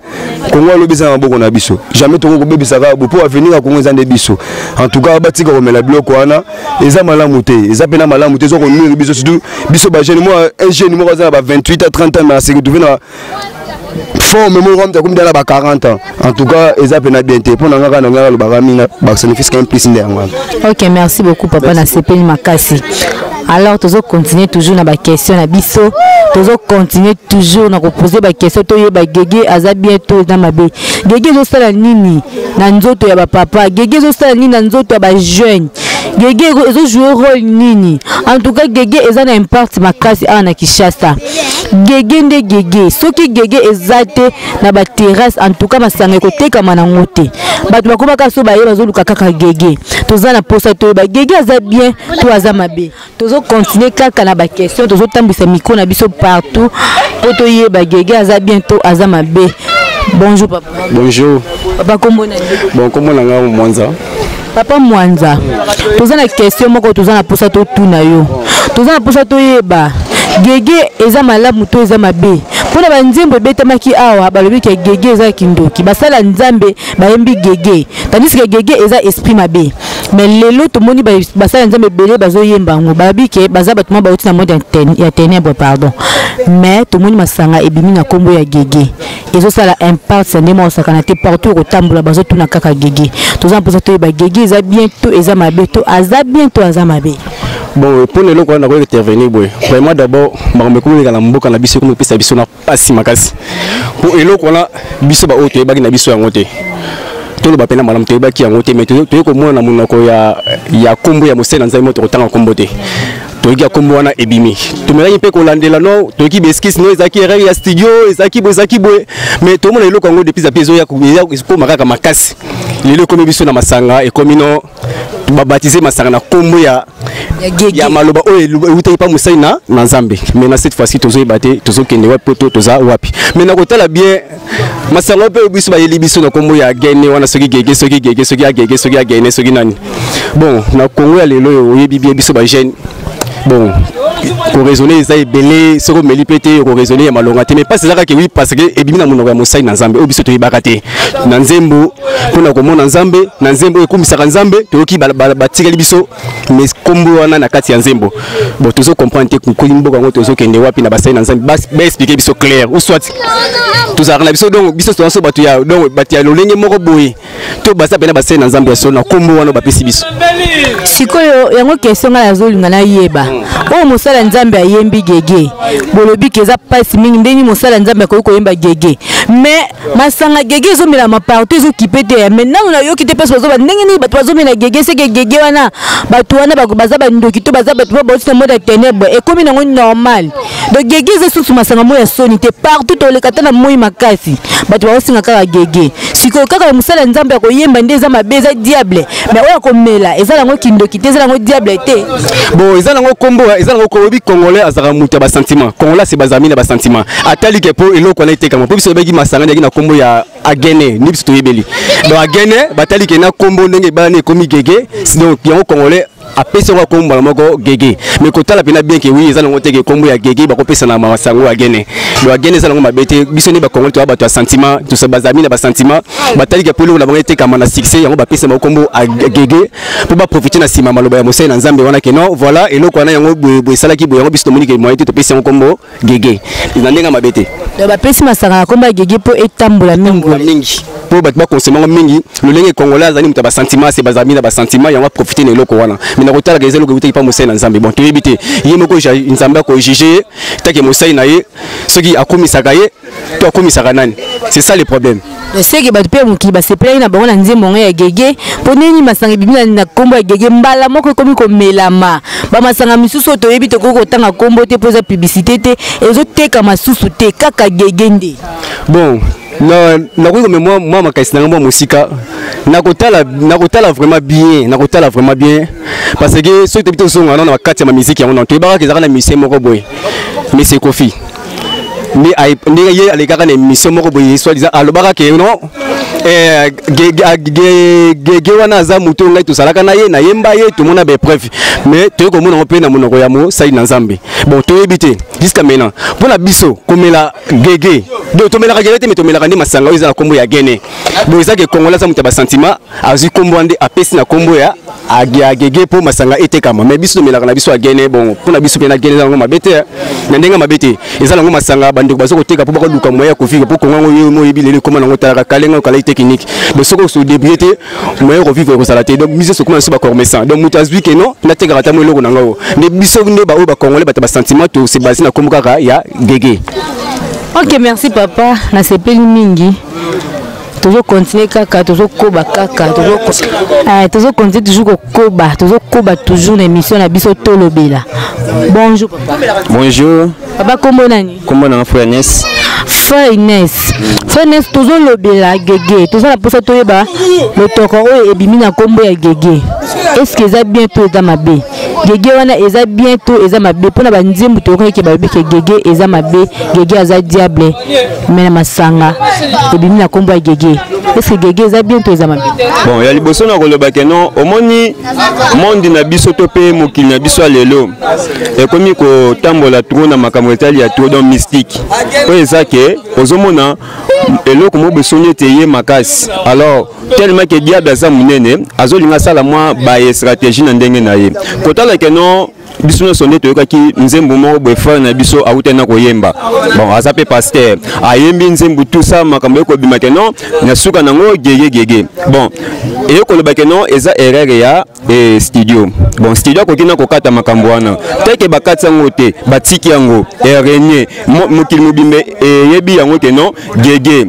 Speaker 14: Kongo alobi eza na maboko na biso, jamais tokoki kobebisaka bo, mpo avenir ya Kongo eza nde biso. En tout cas batika komela biloko wana, eza malamu te, eza mpena malamu te, eza konuire biso, surtout biso bajeune. Moi, un jeune moko aza na ba 28 à 30 ans, mais ase retrouve na Fo omemi okamta akomi dala ba 40 ans. En tout cas eza mpena bien te. Mpo na nga kaka na ngai alobaka mingi, bakisa ne fils qu'un plus nde yango wana.
Speaker 2: Ok, merci beaucoup papa, nasepeli makasi. Alors tozo continuer toujours na baquestion na biso, tozo continuer toujours na kopose baquestion, toyeba gege aza bien to eza mabe, gege ezosala nini na nzoto ya bapapa, gege ezosala nini na nzoto ya bajeune, gege ezojoue rôle nini. En tout cas gege eza na impact makasi awa na Kinshasa. Gege nde gege, soki gege eza te na baterrasse, en tout cas masanga ekotekama nango te. Bato bakomaka so baye bazoluka kaka gege. Toza na posa toyeba gege aza bien to aza mabe. Tozocontinue kaka na baquestion, tozotambwisa micro na biso partout mpo toyeba gege aza bien to aza mabe. Bonjour papa.
Speaker 15: Bonjour.
Speaker 2: Papa, kombo na yo?
Speaker 15: Bon, kombo na nga Mwanza.
Speaker 2: Papa Mwanza, toza na question moko toza na posa totuna yo. Toza na posa toyeba gege eza malamu to eza mabe. Mpona banzembo ebetamaki awa, balobi ke gege eza kindoki, basala nzambe bayembi gege, tandis ke gege eza esprit mabe. Mais lelo tomoni basala nzambe ebele bazoyemba yango, balobi ke baza bato moko bauti na monde ya ténèbre, pardon. Mais tomoni masanga ebimi na nkombo ya gege, ezosala impact ya ndenge osakana te. Partout okotambola bazotuna kaka gege. Toza na mposa toyeba gege eza bien to eza mabe, to aza bien to aza mabe.
Speaker 15: Bon, mpona eloko wana nakoki intervenir boye. Vraiment, d'abord makambo ekomi koleka na mboka na biso ekomi kopesa biso na pasi makasi, mpo eloko wana biso baoyo toyebaki na biso yango te. Toloba mpena malamu, toyebaki yango te, mais toyei komona na monoko ya kombo ya mosali na Nzambe mo tokotanga kombo te. Toyoki ya kombo wana ebimi, tomelaki mpe kolandela no, toyoki baeskise no, ezalaki erreur ya studio, ezalaki boye, ezalaki boye. Mais tomona eloko yango depuis zapi ezoya ekoma kaka makasi. Lelo ekomi biso na masanga, ekomi no babatize masanga na kombo ya maloba oyo eutaki pa mosali na Nzambe. Mais na cette fois-ci tozoyeba te tozokende wapi po to toza wapi. Mais na kotala bien masanga mpe biso bayeli biso na kombo ya gene wana, soki gege, soki gege, soki agege, soki agene, soki nani. Bon, na Kongo ya lelo oyo oyebi bien biso bajeune, bon, koraisonne eza ebele. Soki omeli mpe te, okoraisonne ya malonga te. Mais mpasi eza kaka oui, parce que ebimi na monoko ya mosali na Nzambe oyo biso toyebaka te na nzembo mpona komona Nzambe, na nzembo oyo ekumisaka Nzambe. Toyoki batikali biso mais kombo wana na kati ya nzembo. Bon, tozo comprendre te koli mboka yango tozokende wapi na basali na Nzambe. Baexplike biso clair, ou soit tozalaka na biso donc biso toza so bato ya donc bato ya lolenge moko boye, to baza mpena basali na Nzambe ya solo na kombo wana bapesi biso.
Speaker 2: Sikoyo yango question ngai nazolinga nayeba, oyo mosala Nzambe ayembi gege, bolobi ke eza mpasi mingi. Ndenge mosala Nzambe akoki koyemba gege, mais masanga gege ezomelama partout, ezokipe te? Mais nanu nayoki te mpasi bazoba ndenge nini bato bazomela gege. Seke gege wana, bato wana baza bandoki to baza bato po bauti na monde ya ténèbre, ekomi nango normal. Donc gege eza susu masanga moko ya soni te. Partout toleka, ata na moi makasi, bato baosinga kaka gege. Sikoyo kaka mosala ya Nzambe ya koyemba nde eza mabe, eza diable, mais oyo akomela eza nango kindoki te, eza nango diable te?
Speaker 15: Bon, eza nango kombo, eza nango kombo. Oyebi congolais azalaka moto ya basentiment. Congolais ase bazami na basentiment, atali ke mpo eloko wana etekama, mpo biso toyebaki masanga ndeki na kombo ya agene ni biso toyebeli. Donc agene batali ke na kombo ndenge ebalani ekomi gege. Donc yango congolais apesi yango akombo mbala moko gege. Mais kotala mpena bien ke oui, eza nango te ke kombo ya gege bakopesa na masango agene. Donc agene eza nango mabe te. Biso nde bacongolais toya bato ya sentiment, tosa bazami na basentiment. Batali ke po eloko na bango etekama na succès, yango bapesa bango kombo gege mpo baprofite na nsima maloba ya mosali na Nzambe wana ke non, voilà, eloko wana yango boye boye esalaki boye. Yango biso tomoni ke moyen te, topesi yango kombo gege na ndenge ya mabe te.
Speaker 2: Donc bapesi masanga na kombo ya gege mpo etambola mingi.
Speaker 15: Mingi, mpo bato bakonsome yango mingi. Lolenge congolais azali moto ya basentiment, se bazali na basentiment, yango aprofite na eloko wana. Mais na kotalaka eza eloko eutaki mpa mosali na Nzambe. Bon, toyebi te, ye moko Nzambe akojuge ye take mosali na ye, soki akomisaka ye to akomisaka nani. C'est ça le problème.
Speaker 2: Seke bato mpe ya mokili basepelaki na bango na nzembo yango ya gege. Mpo ndenge nini masanga ebimi na nkombo ya gege, mbala moko ekomi komelama? Bamasanga misusu oyo toyebi, tokoki kotanga nkombo te mpo eza publicité te, ezotekama susu te, kaka gege nde.
Speaker 15: Bon, nakoki komema mwa makasi na ngai mwa mosika. Nakotala vraiment bien, nakotala vraiment bien, parce que soki toyebi, tozonga nano na bakati ya bamiziki yango. Nano toyebaka ezalaka na musicien moko boye, Monsieur Kofi, ndenge ye alekaka na émission moko boye, soit disant alobaka ke non, gege wana aza motu oyo ngai tozalaka na ye, nayemba ye, tomona baepreuve. Mais toyei komona yango mpe na monoko ya mosali na Nzambe. Bon, toyebi te jusqu'à maintenant. Mpona biso komela gege, donc tomelaka gege te, mais tomelaka nde masanga oyo eza na nkombo ya gene. Bon, eza ke congolais aza moto ya basentiment, azwi nkombo wana nde apesi na nkombo ya Agege mpo masanga etekama, mais biso tomelaka na biso agene. Bongo mpo na biso mpe na gene eza yango mabe te, na ndenge mabe te. Eza nango masanga, bandeko baza koteka mpo bakoluka moyen ya kovivre, mpo Kongo yango yo moyebi lelo ekóma nango talaka kalenga okalaki technique. Donc soki ose débrouiller te, moyen ya kovivre ekozala te. Donc biso sokoma biso bacommerçant, donc moto azwi ke non, natekaka ata mo eloko na ngai. Nde biso nde baoyo bacongolais, bato basentiment, tose base na kombo kaka ya gege.
Speaker 2: Ok, merci papa, nasepeli mingi. Tozocontinue kaka, tozokoba kaka, tozocontinue toujours kokoba, tozokoba toujours na émission na biso Tolobela. Bonjour papa.
Speaker 16: Bonjour.
Speaker 2: Papa, kombo nani?
Speaker 16: Kombo nanga Frère Ines.
Speaker 2: Frère Ines, Frère Ines, tozolobela gege. Toza na mposa toyeba lotoko oyo ebimi na kombo ya gege. Est ce que eza bien to eza mabe? Gege wana eza bien to eza mabe? Mpona banzembo toyokaki ke balobi ke gege eza mabe, gege aza diable, mais na masanga ebimi na kombo ya gege. Est ce que gege eza bien to eza mabe?
Speaker 16: Bon, ya liboso na koloba ke non, omoni monde na biso to mpe mokili na biso ya lelo ekomi kotambola trop na makambo etali ya trop, donc mystique oyo eza ke ozomona eloko moko besoni ete ye makasi. Alors tellement ke diable aza monene, azolinga asala mwa baye stratégie na ndenge na ye. Kotala ke non, biso nyonso nde toyokaki nzembo moko boye, frère na biso awutaki na koyemba, bon, aza mpe pasteur, ayembi nzembo, tout ça, makambo ekobima ke non, na suka nango gege gege. Bon, eye koloba ke non, eza erreur ya studio. Bon, studio akoki na kokata makambo wana teke bakati yango te, batiki yango erenie, mokili mobimba eyebi yango ke non, gege.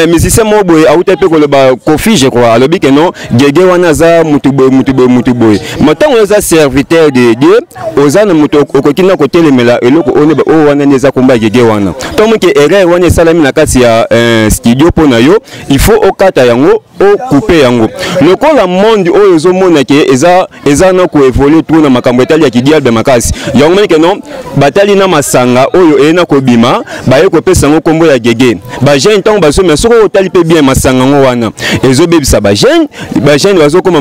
Speaker 16: Musicien moko boye awuta mpe koloba, Kofi je crois, alobi ke non, gege wana aza mutu boye, mutu boye, mutu boye. Ma ntango oza serviteur de Dieu, oza na moto okoki na kotelemela eloko oyo oyo wana nde eza komba gege wana. Ntango ke erreur wana esalami na kati ya studio, mpo na yo il faut okata yango, okupe yango. Lokola monde oyo ozomona ke eza na koévolue trop na makambo etali ya kidiable makasi, yango moni ke non, batali na masanga oyo eye na kobima, baye kopesa yango nkombo ya gege. Bajeune ntango bazomela, soki otali mpe bien, masanga yango wana ezobebisa bajeune. Bajeune bazokoma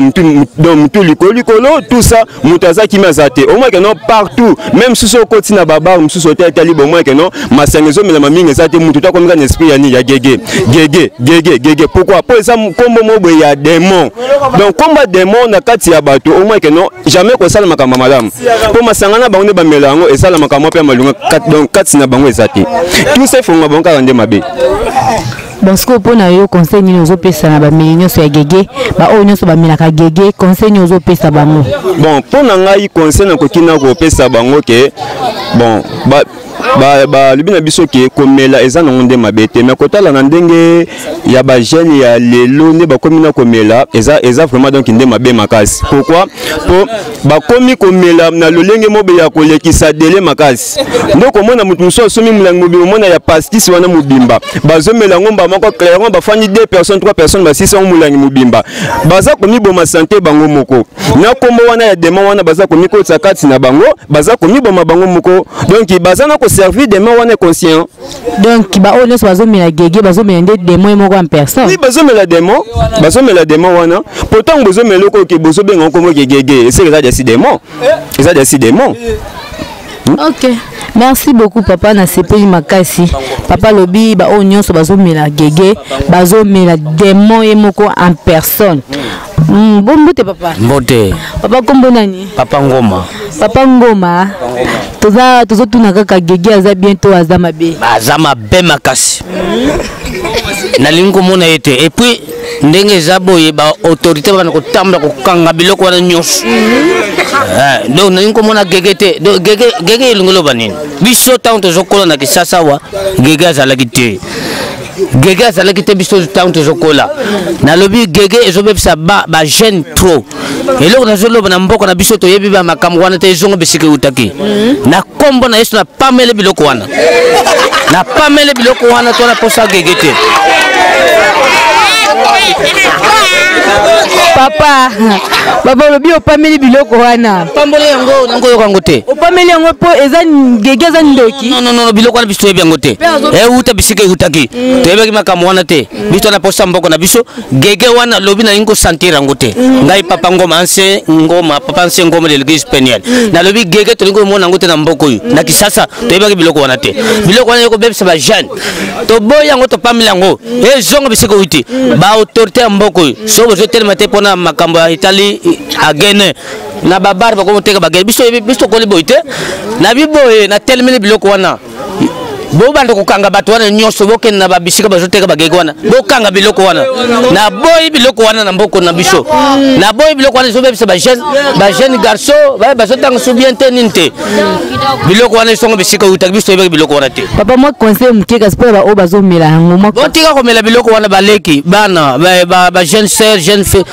Speaker 16: donc mutu likolo likolo, tout ça, moto aza kimi aza te. Omoni ke non, partout, même susu okoti na babar mosusu, otali bomoi ke non, masanga ezomelama mingi, eza te motu to akomi kaka na esprit ya nini, ya gege gege gege gege. Pourquoi? Po eza nkombo moko boye ya démon. Donc nkombo ya démon na kati ya bato, omoni ke non, jamais kosala makambo malamu, mpo masanga na bango nde bamela yango, esala makambo mpe ya malunga donc kati na bango eza te. Tout ça efonga bango kaka nde mabe.
Speaker 2: Bon, sikoyo mpo na yo, conseil nini ozopesa na bameli nyonso ya gege, baoyo nyonso bamelaka gege? Conseil nini ozopesa bango?
Speaker 16: Bon, mpo na ngai, conseil nakoki na kopesa bango ke bon, balobi na biso ke komela eza nango nde mabe te, mais kotala na ndenge ya bajeune ya lelo nde bakomi na komela, eza vraiment donc nde mabe makasi. Pourquoi? Po bakomi komela na lolenge mobe ya kolekisa dele makasi. Nde komona moto mosusu asomi molangi mobimba, omona ya pastis wana mobimba, bazomela yango mba moko clairement, bafandi 2 personnes, 3 personnes, basisi yango molangi mobimba. Baza komiboma santé bango moko na kombo wana ya démon wana baza komikotisa kati na bango, baza komiboma bango moko. Donc baza na koservir démon wana conscient.
Speaker 2: Donc baoyo nyonso bazomela gege, bazomela nde démon moko en personne?
Speaker 16: Oui, bazomela démon, bazomela démon wana. Pourtant bozomela eloko oke bozobenga nkombo ke gege, eseke eza desi démon, eza desi démon.
Speaker 2: Ok, merci beaucoup papa, nasepeli makasi. Papa alobi baoyo nyonso bazomela gege, bazomela démon ye moko en personne. Bon, mbote papa.
Speaker 1: Mbote.
Speaker 2: Papa, kombo nani?
Speaker 1: Papa Ngoma.
Speaker 2: Papa Ngoma, toza tozotuna kaka, gege aza bien to aza mabe?
Speaker 1: Aza mabe makasi, nalingi komona ye te. Et puis ndenge eza boye, baautorité bana kotambola kokanga biloko wana nyonso. Donc nalingi komona gege te. Donc gege, gege elingi loba nini? Biso ntango tozokola na Kisasa awa, gege azalaki te, gege azalaki te. Biso ntango tozokola, nalobi gege ezobebisa bajeune trop. Eloko nazoloba, na mboka na biso toyebi bamakambo wana te, ezongo bisika eutaki. Na nkombo na Yesu, napamele biloko wana, napamele biloko wana to na posa gege te.
Speaker 2: Papa, papa olobi opameli biloko wana.
Speaker 1: Pamboli yango, nango oyoka yango te.
Speaker 2: Opameli yango mpo eza gege, eza ndoki.
Speaker 1: Non, non, non, biloko wana biso toyebi yango te, euta bisika eutaki, toyebaki makambo wana te. Biso na posa mboka na biso, gege wana lobi nalingi kosentir yango te. Ngai papa Ngoma, ancien Ngoma, papa ancien Ngoma de l'église Peniel, nalobi gege tolingi komona yango te na mboka oyo. Na Kisasa toyebaki biloko wana te. Biloko wana ekobebisa bajeune, toboyi yango, topameli yango, ezonga bisika euti. Baautorité ya mboka oyo, soki Nazotelema te mpona makambo ya etali agene na babare bakomoteka bagene. Biso biso tokoli boye te, na biboye natelemeli biloko wana. Bobanda kokanga bato wana nyonso, bokende na babisika bazoteka bagege wana, bokanga biloko wana. Naboyi biloko wana na mboko na biso, naboyi biloko wana. Ezobebisa bajeune, bajeune garçon bazotanga so bien te, nini te. Biloko wana esongo bisika eutaki, biso toyebaki biloko wana te.
Speaker 2: Papa, mwa conseil moke kasi mpona baoyo bazomela yango mwa.
Speaker 1: Botika komela biloko wana. Baleki bana, bajeune sœur, jeune fille,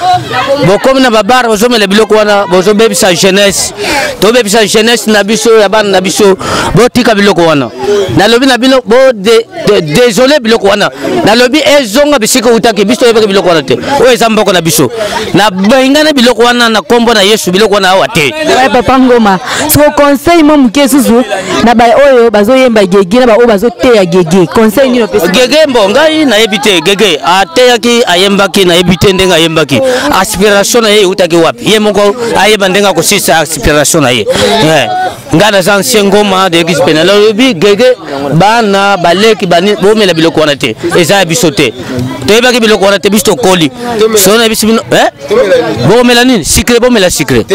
Speaker 1: bokomi na babare, bozomela biloko wana, bozobebisa jeunesse. Tobebisa jeunesse na biso, ya bana na biso. Botika biloko wana, nalobi na bino. Désolé, biloko wana nalobi ezonga bisika eutaki. Biso toyebaki biloko wana te. Oyo eza mboka na biso. Nabengana biloko wana na nkombo na Yesu. Biloko wana awa te.
Speaker 2: Ouais, papa Ngoma, siko conseil mwa moke susu na baoyo bazoyemba gege na baoyo bazoteya gege, conseil nini opesi?
Speaker 1: Gege mbo ngai nayebi te. Gege ateyaki, ayembaki, nayebi te ndenge ayembaki, aspiration na ye eutaki wapi. Ye moko ayeba ndenge akosisa aspiration na ye. Ngai naza ancien Ngoma de église pene. Nalobi gege, bana baleki bani, bomela biloko wana te, eza ya biso te. Toyebaki biloko wana te, biso tokoli so na biso. Bino bokomela nini? Sucré, bomela sucré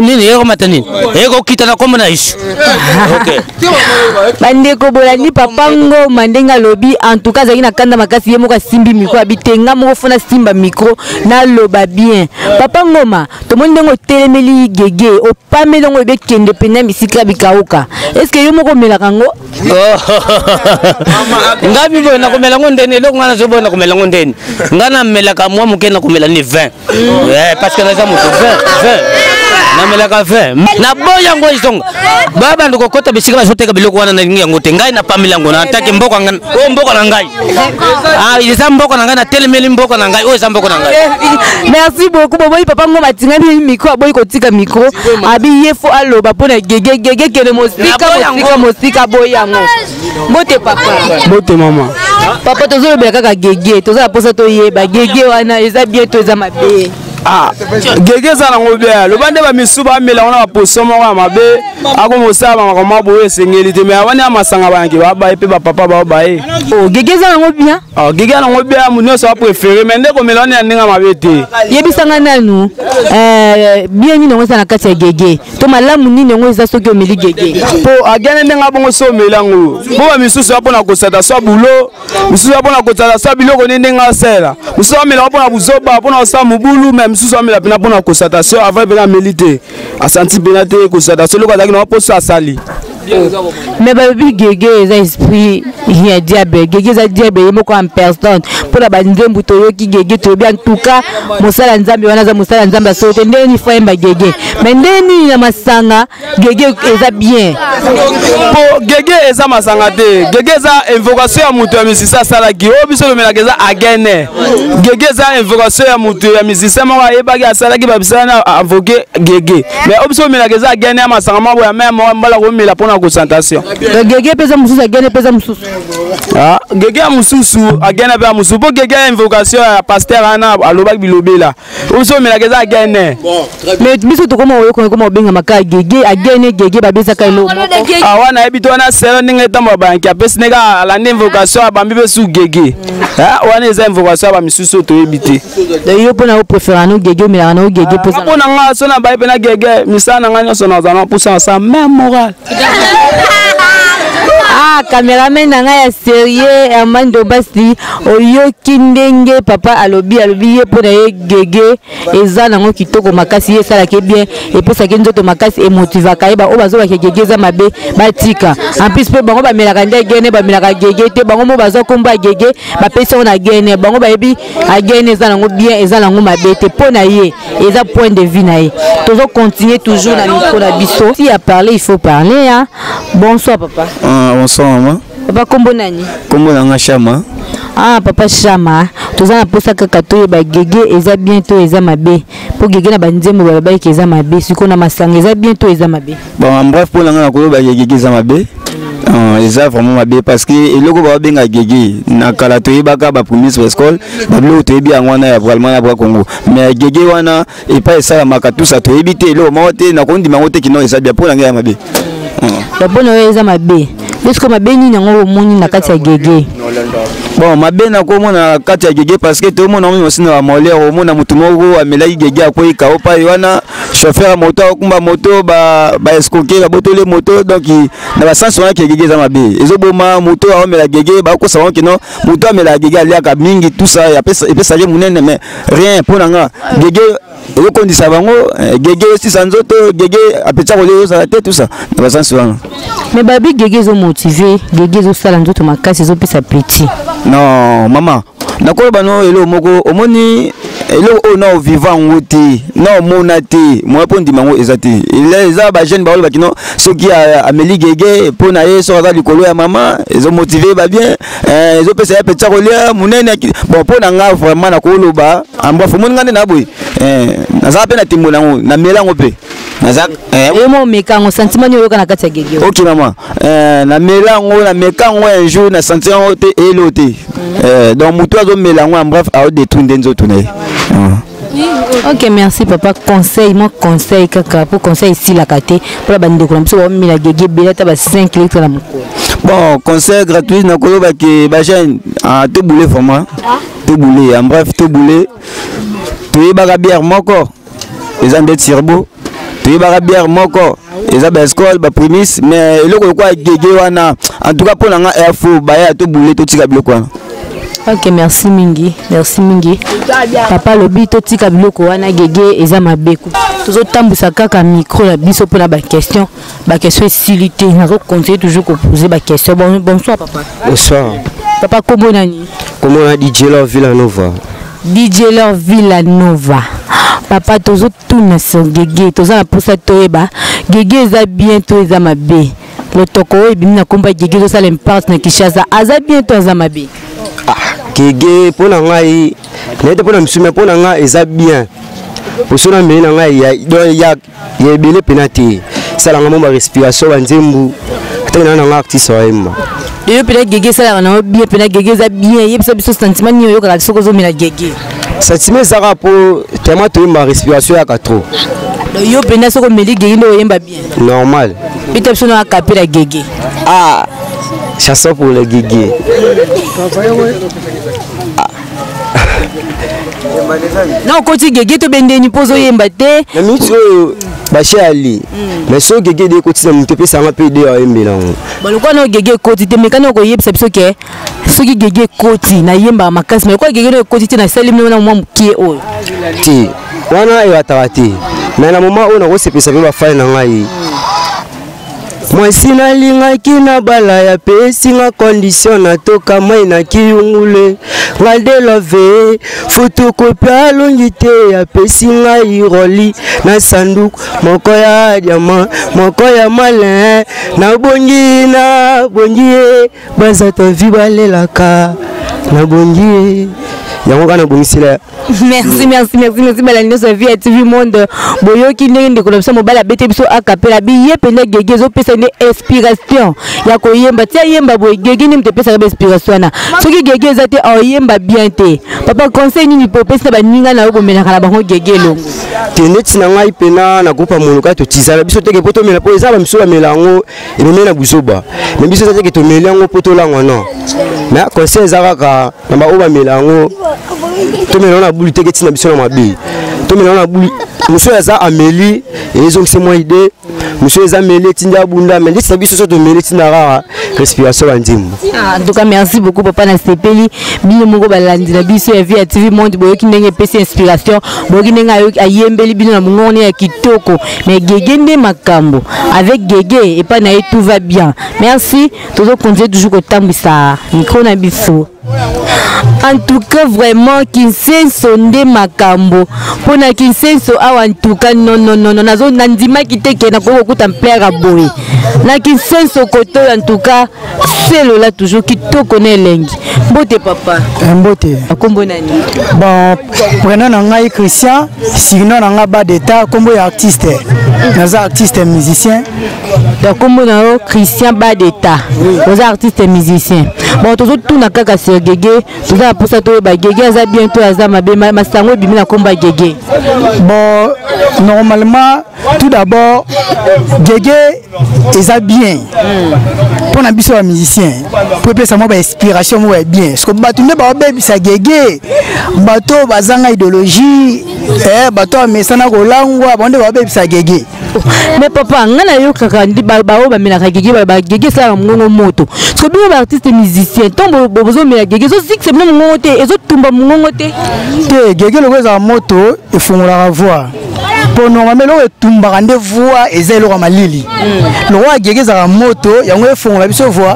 Speaker 1: nini? Ekomata nini? Ekokita na kombo na Yesu. Ok.
Speaker 2: Bandeko, bolandi papa Ngoma ndenge alobi. En tout cas azalaki na kanda makasi. Ye moko asimbi micro, abi te, nga moko fo nasimba micro, naloba bien. Papa Ngoma, tomoni ndenge otelemeli gege, opameli yango, oyebi ekende mpenza misika bikauka. Est ce que yo moko omelaka yango?
Speaker 1: Ngai biboye nakomela yango ndeni? Eloko ngai nazoboya, nakomela yango ndeni? Ngai namelaka mwa moke, nakomela ni 20, parce que naza moto 20 20, namelaka 20. Naboyi yango, ezonga. Babanda kokɔta bisika bazoteka biloko wana, nalingi yango te. Ngai napameli yango na ntake mboka oyo, mboka na ngai. Eza mboka na ngai, natelemeli mboka na ngai. Oyo eza mboka na ngai.
Speaker 2: Merci beaucoup. Boboyi papa Ngoma atingami micro, aboyi kotika micro, abi ye fo aloba mpona gege. Gege kende mosika, mosika, mosika, aboyi yango. Mbote papa.
Speaker 17: Mbote mama.
Speaker 2: Papa, tozolobela kaka gege. Toza na mposa toyeba gege wana eza bien to eza mabe?
Speaker 17: Ah, gege eza nango bien. Loba nde bamisu bamela wana baposo moko ya mabe, akomosala bamakambo boye esengeli te. Me wana ya masanga, bayanke babaye mpe bapapa baobaye.
Speaker 2: Oh, gege eza nango bien?
Speaker 17: Oh, gege nango bien, moto nyonso apréféré, mais nde komela wana ya ndenge ya mabe te.
Speaker 2: Yebisanga nanu, bien nini yango eza na kati ya gege, to malamu nini yango eza soki omeli gege?
Speaker 17: Mpo agene ndenge abongo so omeli yango, mpo bamisusu ya mpona kosata swa bulo, misusu ya mpona kosata swa biloko nde ndenge asala, mosusu amelaka mpona buzoba, mpona kosala mobulu, mais misusu amela mpena mpona constatation. Avant mpena ameli te, asanti mpena te constatation eloko azalaki na mposo asali.
Speaker 2: Mais balobi gege eza esprit ya diable, gege eza diable ye moko en personne. Mpona banzembu toyoki gege, toyebi en tout cas mosala Nzambe wana aza mosala Nzambe asolo te. Ndenge nini fo ayemba gege, mais ndenge nini na masanga gege eza bien?
Speaker 17: Po gege eza masanga te. Gege eza invocation ya moto ya musicien asalaki. Oyo biso tomelaka eza agene. Gege eza invocation ya moto ya musicien moko ayebaki, asalaki babisala na invoke gege. Mais oyo biso tomelaka eza agene ya masanga moko ya meme moko mbala komela mpona concentration.
Speaker 2: Gege mpe eza mosusu, agene mpe eza mosusu.
Speaker 17: Ah, gege ya mosusu, agene mpe ya mosusu, mpo gege ya invocation ya pasteur wana alobaki bilobela. Oyo biso omelaka eza agene.
Speaker 2: Mais biso tokoma oyoka, ekoma obengama kaka gege, agene, gege, babezaka eloko moko.
Speaker 17: Ah, wana yebi te. Wana selo ndenge etambola, bayanki apesi ndenge alandi invocation, abambi mpe su gege. Ah, wana eza invocation ya bamisusu oyo toyebi te.
Speaker 2: Yo mpona opréféra no gege, omelaka na ogege mpo?
Speaker 17: Mpo na nga, so na baye mpe na gege, misala na ngai nyonso nazala na mposa nasala même moral.
Speaker 2: Ah, cameraman na ngai ya sérieux, Armando Basi, oyoki ndenge papa alobi? Alobi ye mpo na ye gege eza nango kitoko makasi, ye esalaki bien, epesaki nzoto makasi, emotivaka ye. Baoyo bazobaka gege eza mabe, batika. En plus mpe bango bamelaka nde gene, bamelaka gege te. Bango mo bazwa nkombo ya gege, bapesi yango na gene. Bango bayebi agene eza nango bien, eza nango mabe te. Mpo na ye eza point de vue na ye. Tozo continuer toujours na micro na biso. Si ya parler, il faut parler, hein. Bonsoir papa.
Speaker 18: Ah, bonsoir maman.
Speaker 2: Papa, kombo nani?
Speaker 18: Kombo na nga Shama.
Speaker 2: Ah, papa Shama, toza na posa kaka toyeba gege eza bien to eza mabe. Mpo gege na banzembo balobaki eza mabe. Sikoyo na masanga eza bien to eza mabe?
Speaker 18: Bon, en bref, mpo na nga nakoloba gege eza mabe. Eza vraiment mabe, parce que eloko babenga gege na kala, toyebaka bapremier école, babiloko toyebi yango wana ya vraiment na bwa Congo. Mais gege wana epai esalamaka tusa, toyebi te eloko moko te. Nakondima yango te kino eza bien. Mpo na ngai ya mabe.
Speaker 2: Mpo na oyo eza mabe. Eske mabe nini yango omoni na kati ya gege?
Speaker 18: Bon, mabe nakomona na kati ya gege, parce que tomona yango mosi na bamoliere. Omona motu moko amelaki gege, akwei kao pai wana, chauffeur ya moto akumba moto, baescroke, babotoli moto. Donc na basansi wana ke gege eza mabe, ezoboma moto aomela gege. Bakosa bango kino moto amelaka gege aliaka mingi, tout ça epesaki monene, mais rien. Mpo na nga, gege ezokondisa bango, gege esisa nzoto, gege apetisa kolia ezozala te, tout ça na basansi wana.
Speaker 2: Mais babi gege ezomotive, gege ezosala nzoto makasi, ezopesa appétit.
Speaker 18: Non mama, nakoloba no eloko moko. Omoni eloko oyo na oviva yango te, na omona te, moya mpo ndima yango eza te. Eza bajeune baoloba kino soki ameli gege, mpo na ye soki aza likolo ya mama, ezomotive babien, ezopesa ye appétit ya kolia monene. Bon, mpo na nga vraiment nakoloba en bref, omoni nga nde na boye, nazala mpe na tembo nango, namela yango mpe naza.
Speaker 2: Yo mo omeka yango, sentiment nini oyoka na kati ya gege?
Speaker 18: Ok mama, namela yango, nameka yango un jour, na sentir yango te, elo te. Donc motu azomela yango, en bref, aodétruire nde nzoto na ye.
Speaker 2: Ok, merci papa. Conseil mwa, conseil kaka, po conseil esilaka te, mpona bandeko na biso baomela gege ebele, ata ba 5 litre na mokolo.
Speaker 18: Bon, conseil gratuit, nakoloba ke bajeune, ah, toboule vraiment, toboule, en bref toboule. Toyebaka bière moko eza nde turbo, toyebaka bière moko eza baescole, baprimis, mais eloko lokola gege wana, en tout cas mpo na nga airfo baya, toboule, totika biloko wana.
Speaker 2: Ok, merci mingi, merci mingi papa. Alobi totika biloko wana, gege eza mabe. Tozotambwisa kaka micro na biso mpona baquestion, baquestion esili te. Nazocontinue toujours kopose baquestion. Bon, bonsoir papa.
Speaker 5: Bonsoir.
Speaker 2: Papa, kombo nani?
Speaker 5: Kombo na DJ Love Villanova.
Speaker 2: DJ Love Villanova. Papa, tozotuna sur gege, toza na mposa toyeba gege eza bien to eza mabe. Lotoko oyo ebimi na kombo ya gege, ezosala impact na Kinshasa, aza bien to aza mabe?
Speaker 5: Gege mpo na ngai, naye te mpo na misu, mais mpo na ngai eza bien. Poso na meli na ngai donc ya ebele mpena te, esalanga mo barespiration, banzembu ataki na nanga artiste wayemba.
Speaker 2: Yo mpena gege esalaka na yo bien mpena? Gege eza bien? Yebisa biso sentiment nini oyokaka soki ozomela gege.
Speaker 5: Sentiment ezaka mpo tellement toyemba, respiration yaka trop.
Speaker 2: Donc yo mpena soki omeli gege nde oyemba bien?
Speaker 5: Normal.
Speaker 2: Bita biso na akapela gege.
Speaker 5: Ah, chanson pour le gege.
Speaker 2: Na okoti gege to bendeni mpo ozoyemba te?
Speaker 5: Na miniti oyo bashe ali, mais soki gege de ekoti na moto, epesanga mpe de ayembela yango.
Speaker 2: Balokwa na gege ekoti te, mekani okoyebisa biso ke soki gege ekoti nayembaka makasi, mais lokola gege no ekoti te, nasali mino na mwa mokie oyo.
Speaker 5: Te, wana eyataka te, mais na moment oyo nakosepesa mpe bafai na ngai. Mwasi nalingaki na bala ya pesinga condition, natoka mai na kiyungule, nga de love fotokopi alongi te, apesi ngai roli na sanduku, moko ya diama, moko ya malin. Nabongi, nabongi ye, baza tovi balelaka, nabongi ye, yango kaka nabongisela.
Speaker 2: Merci, merci, merci, merci. Balandi nyonso ya Vie ya TV Monde, boyoki ndenge ndeko na biso mobali abete biso akapela bi. Ye mpenza gege ezopesa nde inspiration ya koyemba, ti ayemba boye. Gege nde moto epesaka ba inspiration wana. Soki gege eza te, aoyemba bien te. Papa, conseil nini mpo opesi na baninga na yo bomelaka na bango gege elongo?
Speaker 5: Te, neti na ngai mpena na groupe ya moloka, totizala biso teke mpo tomela, mpo eza bamisu bamela yango ememi na buzoba, mais biso eza teke tomeli yango mpo tolangwa, non. Mais conseil eza kaka na baoyo bamela yango, tomela yango na bulu teke ntina biso na mabe. Tomela yango na bulu. Mosusu aza ameli, ezongisi mwa ide. Mosusu eza meli, etindi abunda. Mais ndeti na biso so tomeli, etinda kaka respiration banzembo.
Speaker 2: Ah, en tout cas merci beaucoup papa, nasepeli. Bino moko balandi na biso ya Vie ya TV Monde, boyoki ndenge epesi inspiration, boyoki ndenge ayembeli bino na mongongo ya kitoko. Mais gege nde makambo, avec gege epai na ye tout va bien. Merci, tozocontinue toujours kotambwisa micro na biso. En tout cas vraiment, Kinsenso nde makambo. Mpona Kinsenso awa, en tout cas non, non, non, non, nazo nandimaki te ke nakoki kokuta mplere ya boye na Kinsenso koto. En tout cas selola toujours kitoko na elengi. Mbote papa.
Speaker 7: Mbote.
Speaker 2: Akombo nani?
Speaker 7: Bon, prénom na ngai Christian, surnom na ngai Bas d'état, kombo ya artiste, naza artiste musicien.
Speaker 2: Donc kombo na yo Christian Bas d'état, oza artiste musicien. Bon, tozotuna kaka sur gege toza na mposa toyeba gege aza bien to aza mabe masango ebimi na nkombo ya gege.
Speaker 19: Bon, normalement, tout d'abord, gege eza bien mpo na biso ba musicien, mpo epesa mwa bainspiration moko ya bien, parce que bato nde baobebisa gege, bato bazanga idéologie, bato bamesana kolangwa, bango nde baobebisa gege.
Speaker 2: Mais papa, ngai nayokaka baoyo bamelaka gege, bagege esalaka mongongo moto. Soki bino baartiste musicien, ntango bozomela gege, ezozikisa bino mongongo te? Ezotumba mongongo te?
Speaker 19: Te, gege loko ezala moto, efungolaka voix, mpo normalement eloko etumbaka nde voix eza eloko ya malili. Lokola gege ezalaka moto, yango efongola biso voix.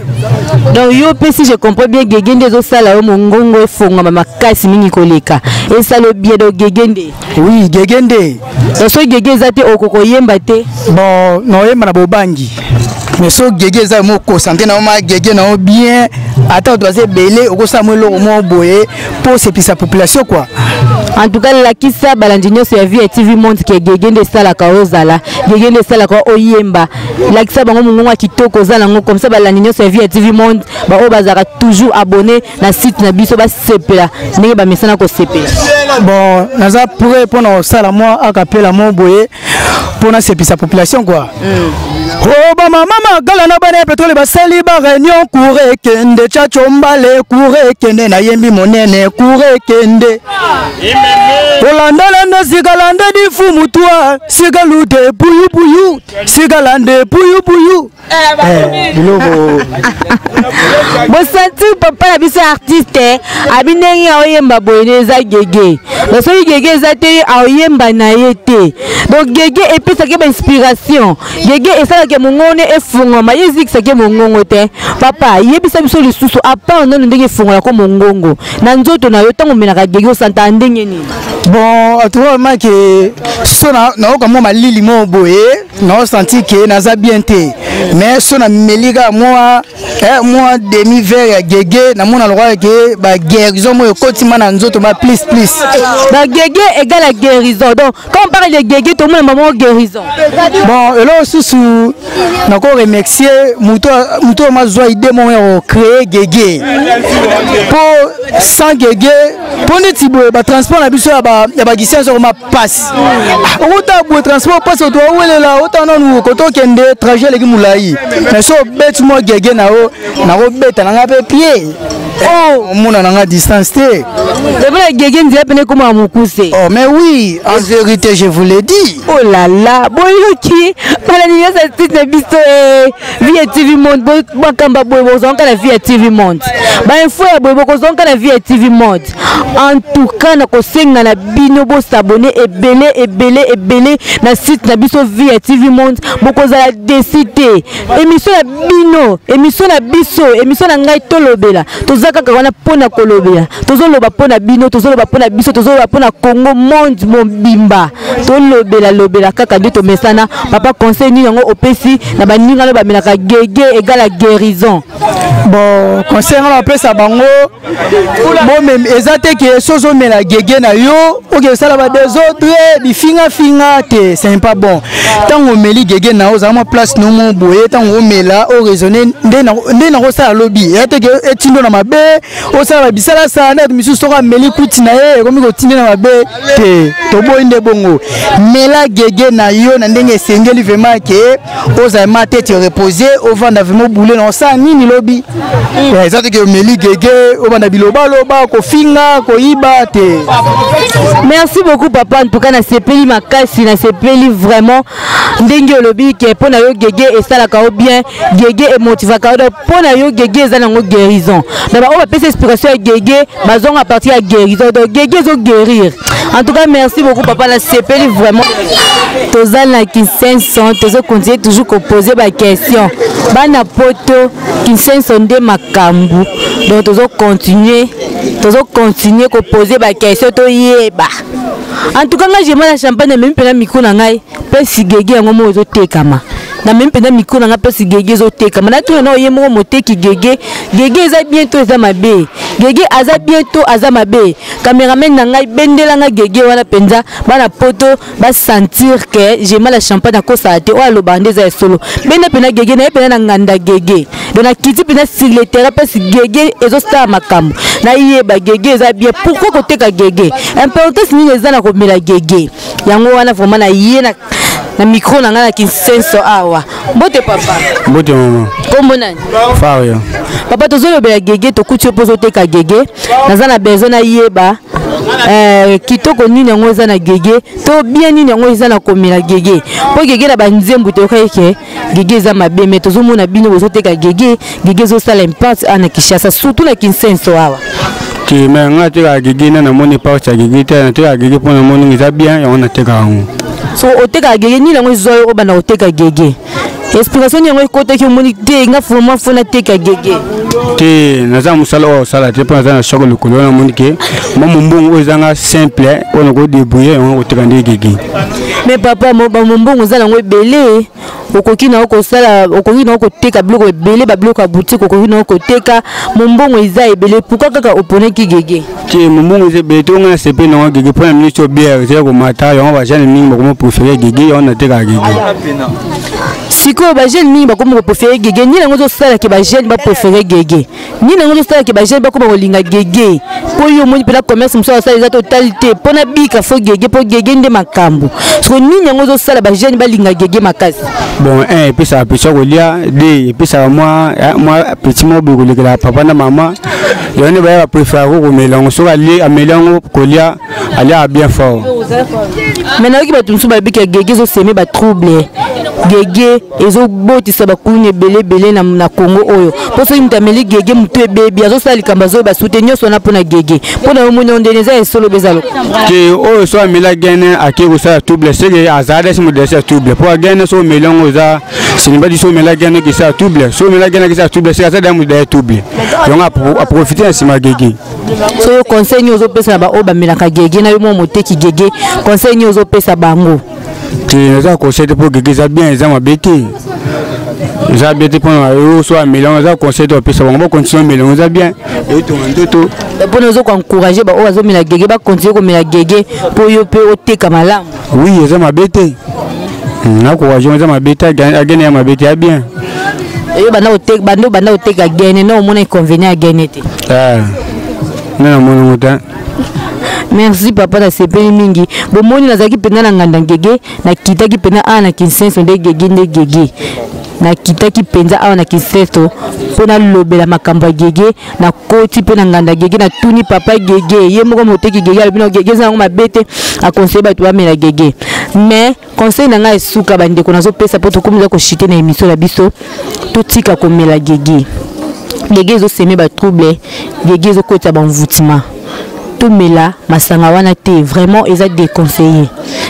Speaker 2: Donc yo mpe, si je comprends bien, gege nde ezosala yo mongongo efongama makasi mingi koleka, esala yo bien. Donc gege nde?
Speaker 19: Oui, gege nde.
Speaker 2: Donc soki gege eza te, okoki koyemba te?
Speaker 19: Bon, naoyemba na bobangi, mais so gege eza, mo concentré na yo, ma gege na yo bien, ata bato baza ebele, okosala mo eloko moko boye mpo osepelisa population quoi.
Speaker 2: En tout cas, lakisa balandi nyonso ya Vie ya TV Monde ke gege nde esalaka ozala, gege nde esalaka oyemba. Lakisa bango mongongo ya kitoko oza nango, comme ça balandi nyonso ya Vie ya TV Monde, baoyo bazalaka toujours abonné na site na biso, basepela ndenge bamesana kosepela.
Speaker 19: Bon, naza prêt mpona kosala mwa acapella mo boye mpo nasepelisa population quoi. O bamama magala na bana ya petrole basali ba réunion, cour ekende, tchatcho mbale, cour ekende, nayembi monene, cour ekende, olandalanda sikalanda difumu twa sikalute puyupuyu sikalande puyupuyu. Biloko
Speaker 2: Bosentir papa na biso artiste abi ndenge aoyemba boye nde eza gege. Donc soki gege eza te, aoyemba na ye te. Donc gege epesaki bainspiration, gege esalaki mongongo nde efungwama, ye ezikisaki mongongo te. Papa, yebisa biso lisusu, à part nano ndenge efungolako mongongo na nzoto na yo, ntango omelaka gege, osantaka ndenge nini?
Speaker 19: Bon, en tout cas, vraiment ke so nayoka mwa malili moko boye, naosentir ke naza bien te, mais so nameli kaka mwa demi verre ya gege, namona lokola ke baguérison moko ekotima na nzoto, ma plus plus.
Speaker 2: Bagege égale à guérison. Donc quand on parle de gege, tomona mamo guérison.
Speaker 19: Bon, eloko susu nako remercier moto oyo mazwa idée moko ya kocréer gege, mpo sans gege, mpo neti boye batransport na biso ya bagisien ezokoma pasi. Okota boye transport pasi, oto awelela, ota nanu koto okende, trajet eleki molai, mais so obeti mwa gege na yo, nakobeta na nga mpe pied, omona na nga distance te.
Speaker 2: Ebona gege, nzela pene ekóma mokuse.
Speaker 19: Oh mais oui, en vérité, je vous l'ai dit.
Speaker 2: Oh là là, boyoki, balandi nyonso ya site na biso Vie ya TV Monde, makambo boye bokozwaka na Vie ya TV Monde, bainfo ya boye bokozwaka na Vie ya TV Monde. En tout cas, nakosenga na bino bos'abonner ebele ebele ebele na site na biso Vie ya TV Monde, bokozala déçus te. Émission na bino, émission na biso, émission na ngai Tolobela, toza kaka wana mpona kolobela. Tozoloba mpona bino, tozoloba mpona biso, tozoloba mpona Congo, monde mobimba. Tolobela lobela kaka nde tomesana. Papa, conseil nini yango opesi na baningano bamelaka gege égale guérison?
Speaker 19: Bon, conseil nga bapesa bango, bomem eza te ke so ozomela gege na yo, oke osala badésordre, bifingafinga te, c'est pas bon. Ntango omeli gege na yo, ozala mwa place no mo boye, ntango omela, oraisonne nde nakosala lobi, eya te ke etindo na mabe, osala babisalasala nde bato misusu soko ameli kuti na ye, ekomi kotinde na mabe te. Toboyi nde bongo. Mela gege na yo na ndenge esengeli, vraiment ke ozala ma tête repose, ovanda vraiment, obule na osala nini lobi. Eza te ke omeli gege, obanda bilobaloba, kofinga, koyiba te.
Speaker 2: Merci beaucoup papa. En tout cas, nasepeli makasi, nasepeli vraiment ndenge olobi ke mpo na yo gege esalaka yo bien, gege emotivaka yo. Donc mpo na yo gege eza nango guérison, mais baoyo bapesa inspiration ya gege bazonga partir ya guérison. Donc gege ezoguérir. En tout cas, merci beaucoup papa, nasepeli vraiment. Toza na Kisenso, tozocontinue toujours kopose baquestion. Bana poto, Kisenso nde makambo. Donc tozocontinue kopose baquestion, toyeba. En tout cas, ngai jema na champagne, namemi mpena micro na ngai mpe sigege yango moko ezotekama. Namemi mpenza micro na ngai mpe sigege ezotekama. Natuna na oye moko moteki gege, gege eza bien to eza mabe? Gege aza bien to aza mabe? Cameraman na ngai, bendela ngai gege wana mpenza, bana poto basentir ke jema la champagne akosala te, oyo alobaka nde eza ya solo. Benda mpena gege na ye mpena na nganda gege. Donc nakiti mpenza sur le terrain mpesi gege ezosala makambo, nayeba gege eza bien. Pourquoi koteka gege? Importance nini eza na komela gege yango wana? Vraiment naye na, na micro na ngai na Kinsenso awa. Mbote papa.
Speaker 4: Mbote mama.
Speaker 2: Kombo nani?
Speaker 4: Faria.
Speaker 2: Papa, tozolobela gege, tokuti yo mpo ozoteka gege. Naza na besoin nayeba kitoko nini yango eza na gege, to bien nini yango eza na komela gege, mpo gege na banzembo toyokaki ke gege eza mabe, me tozomona bino bozoteka gege. Gege ezosala impact awa na Kinshasa, surtout na Kinsenso awa.
Speaker 4: Te, me nga natekaka gege na namoni part ya gege te. Natekaka gege mpo namoni eza bien, yango natekaka yango.
Speaker 2: So otekaka gege, nini yango ezwa yo obanda koteka gege? Explication nini yango ekotaki, omoni te nga vraiment fo nateka gege?
Speaker 4: Te, naza mosala oyo osala te, mpo naza na shoko lokolo wana. Namoni ke mwa mombongo oyo ezanga simple oyo nakodebrouille yango koteka nde gege.
Speaker 2: Mais papa, mombongo oza nango ebele, okoki na yo kosala, okoki na yo koteka biloko ebele, babiloko ya boutique okoki na yo koteka, mombongo eza ebele. Pourquoi kaka oponaki gege?
Speaker 4: Te, mombongo eza ebele te. Onga nasepeli nango gege mpo na miniti oyo biere ezali komata, yango bajeune mingi bakoma préféré gege, yango natekaka gege.
Speaker 2: Sikoyo bajeune mingi bakomi kopréféré gege, nini yango ezosalaka bajeune bapréféré gege? Nini yango ezosalaka bajeune bakoma kolinga gege? Mpo yo omoni mpena commerce mosusu asala eza totali te, mpo na bika fo gege, mpo gege nde makambo. Siko nini yango ezosala bajeune balinga gege makasi?
Speaker 4: Bon, un, epesaka pesa kolia. Deux, epesaka mwa petit moko boye kolekela papa na mama. Yango nde baya bapréféraka komela yango. Soki alie, ameli yango, kolia aliaka bien fort.
Speaker 2: Mais nayoki bato mosusu balobiki ya gege ezoseme batrouble, gege ezobotisa bakuluna ebele ebele na Congo oyo, mpo soki moto ameli gege, motu ebebi, azosala likambo, azoyeba su te. Nyonso wana mpona gege. Mpo na yo moni yo ndeni eza esolo eza lo?
Speaker 4: Te, oyo so ameli agene ake kosala trouble, seke azala desi modesi ya trouble, mpo agene so omeli yango eza sinibadi. So omeli agene ekesala trouble, so omeli agene akesala trouble, seke aza da moda ya trouble, yango aprofite na nsima gege.
Speaker 2: So yo, conseil nini ozopesa na baoyo bamelaka gege? Na yo mwa moteki gege, conseil nini ozopesa bango?
Speaker 4: Te, naza conseil te, mpo gege eza bien, eza mabe te. Eza bien te mpona oyo so ameli yango. Eza conseil te bapesa bango, bacontinue ameli yango, eza bien, etonga nzoto.
Speaker 2: Mpona ozo koencourage baoyo bazomela gege bacontinue komela gege, mpo yo mpe oteka malamu?
Speaker 4: Oui, eza mabe te, nakourage, eza mabe te, agene ya mabe te, ya bien.
Speaker 2: Yo banda obanda koteka gene na omona inconvénient ya gene te?
Speaker 4: Nde namoni yango te.
Speaker 2: Merci papa, nasepeli mingi. Bomoni, nazalaki mpenza na nganda ngege, nakitaki mpenza awa na Kinsenso nde gege, nde gege. Nakitaki mpenza awa na Kinsenso mpo nalobela makambo ya gege. Nakoti mpe na nganda gege, natuni papa gege, ye moko moteki gege, alobi na gege eza yango mabe te, aconseille bato bamela gege. Mais conseil na ngai esuka, bandeko, nazopesa mpo tokomi za koshite na émission na biso: totika komela gege. Gege ezoseme batrouble, gege ezokotisa banvutima. Tomela masanga wana te, vraiment eza déconseillé.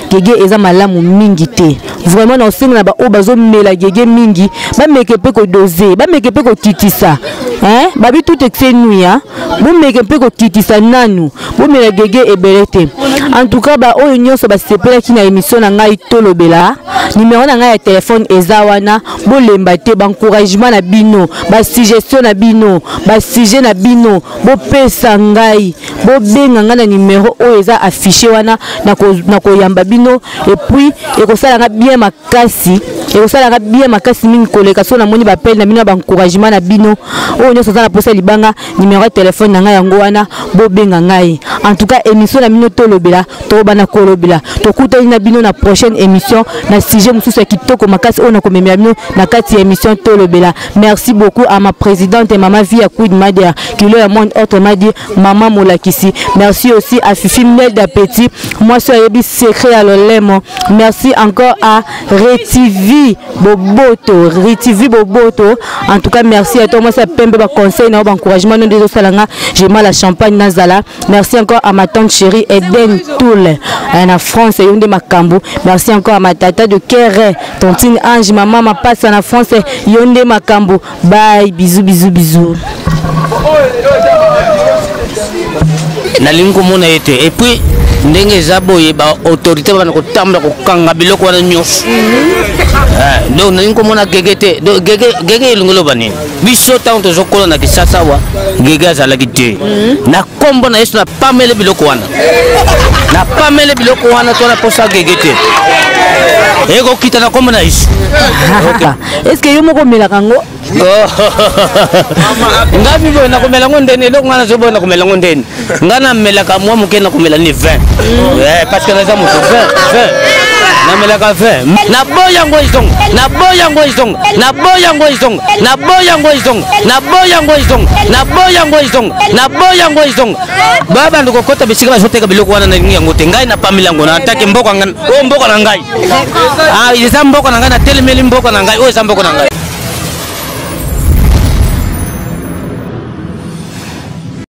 Speaker 2: Gege eza malamu mingi te. Vraiment na osenga na baoyo bazomela gege mingi, bameke mpe kodose, bameke mpe kokitisa, hein? Babi tout excès nuit, hein? Bomeke mpe kokitisa nanu, bomela gege ebele te. En tout cas, baoyo nyonso basepelaki na émission na ngai Tolobela, numero na ngai ya telefone eza wana. Bolemba te, baencouragement na bino, basuggestion na bino, basujet na bino, bopesa ngai, bobenga ngai na numero oyo eza affiché wana. Nakoyamba bino, et puis ekosalanga bien makasi, ekosalanga bien makasi mingi koleka so namoni bapele na bino na baencouragement na bino. Oyo nyonso aza na posa libanga, numero ya telefone na ngai yango wana, bobenga ngai. En tout cas, émission na bino Tolobela, tokobanda kolobela. Tokutani na bino na prochaine émission na sujet mosusu ya kitoko makasi oyo nakomemela bino na kati ya émission Tolobela. Merci beaucoup à ma présidente, mama Via Quid Madia Kilo ya monde, autrement dit mama molakisi. Merci aussi à Fifi Miel d'Appétit, mwasi oyo ayebi secret ya lolemo. Merci encore à Retivi Boboto, Retivi Boboto. En tout cas, merci à toi, mwasi ya pembe. Baconseil na yo, baencouragement no nde ezosala nga jema la champagne nazala. Merci encore à ma tante chérie Eden Toul na France, yo nde makambo. Merci encore à ma tata de cœur, tontine Ange, mama mapasa na France, yo nde makambo. Bye, bisous, bisous, bisous.
Speaker 1: Nalingi komona ye te. Et puis ndenge eza boye, baautorité bana kotambola kokanga biloko wana nyonso. Donc nalingi komona gege te. Donc gege, gege elingi loba nini? Biso ntango tozokola na Kisasa awa, gege azalaki te. Na nkombo na Yesu, napamele biloko wana, napamele biloko wana to naposa gege te. Ekokita na kombo na Yesu.
Speaker 2: Est ce que yo moko omelaka yango?
Speaker 1: Ngai miboye nakomela yango ndeni, eloko ngai nazoboya nakomela yango ndeni. Ngai namelaka mwa moke, nakomela ni 20, parce que naza moto 20 20, namelaka 20. Naboya yango ezonga, naboya yango ezonga, naboya yango ezonga, naboya yango ezonga, naboya yango ezonga, naboya yango ezonga, naboya yango ezonga. Babanda kokɔta bisika bazoteka biloko wana, nalingi yango te. Ngai napameli yango na ntake mboka, oyo mboka na ngai. Eza mboka na ngai, natelemeli mboka na ngai, oyo eza mboka na ngai.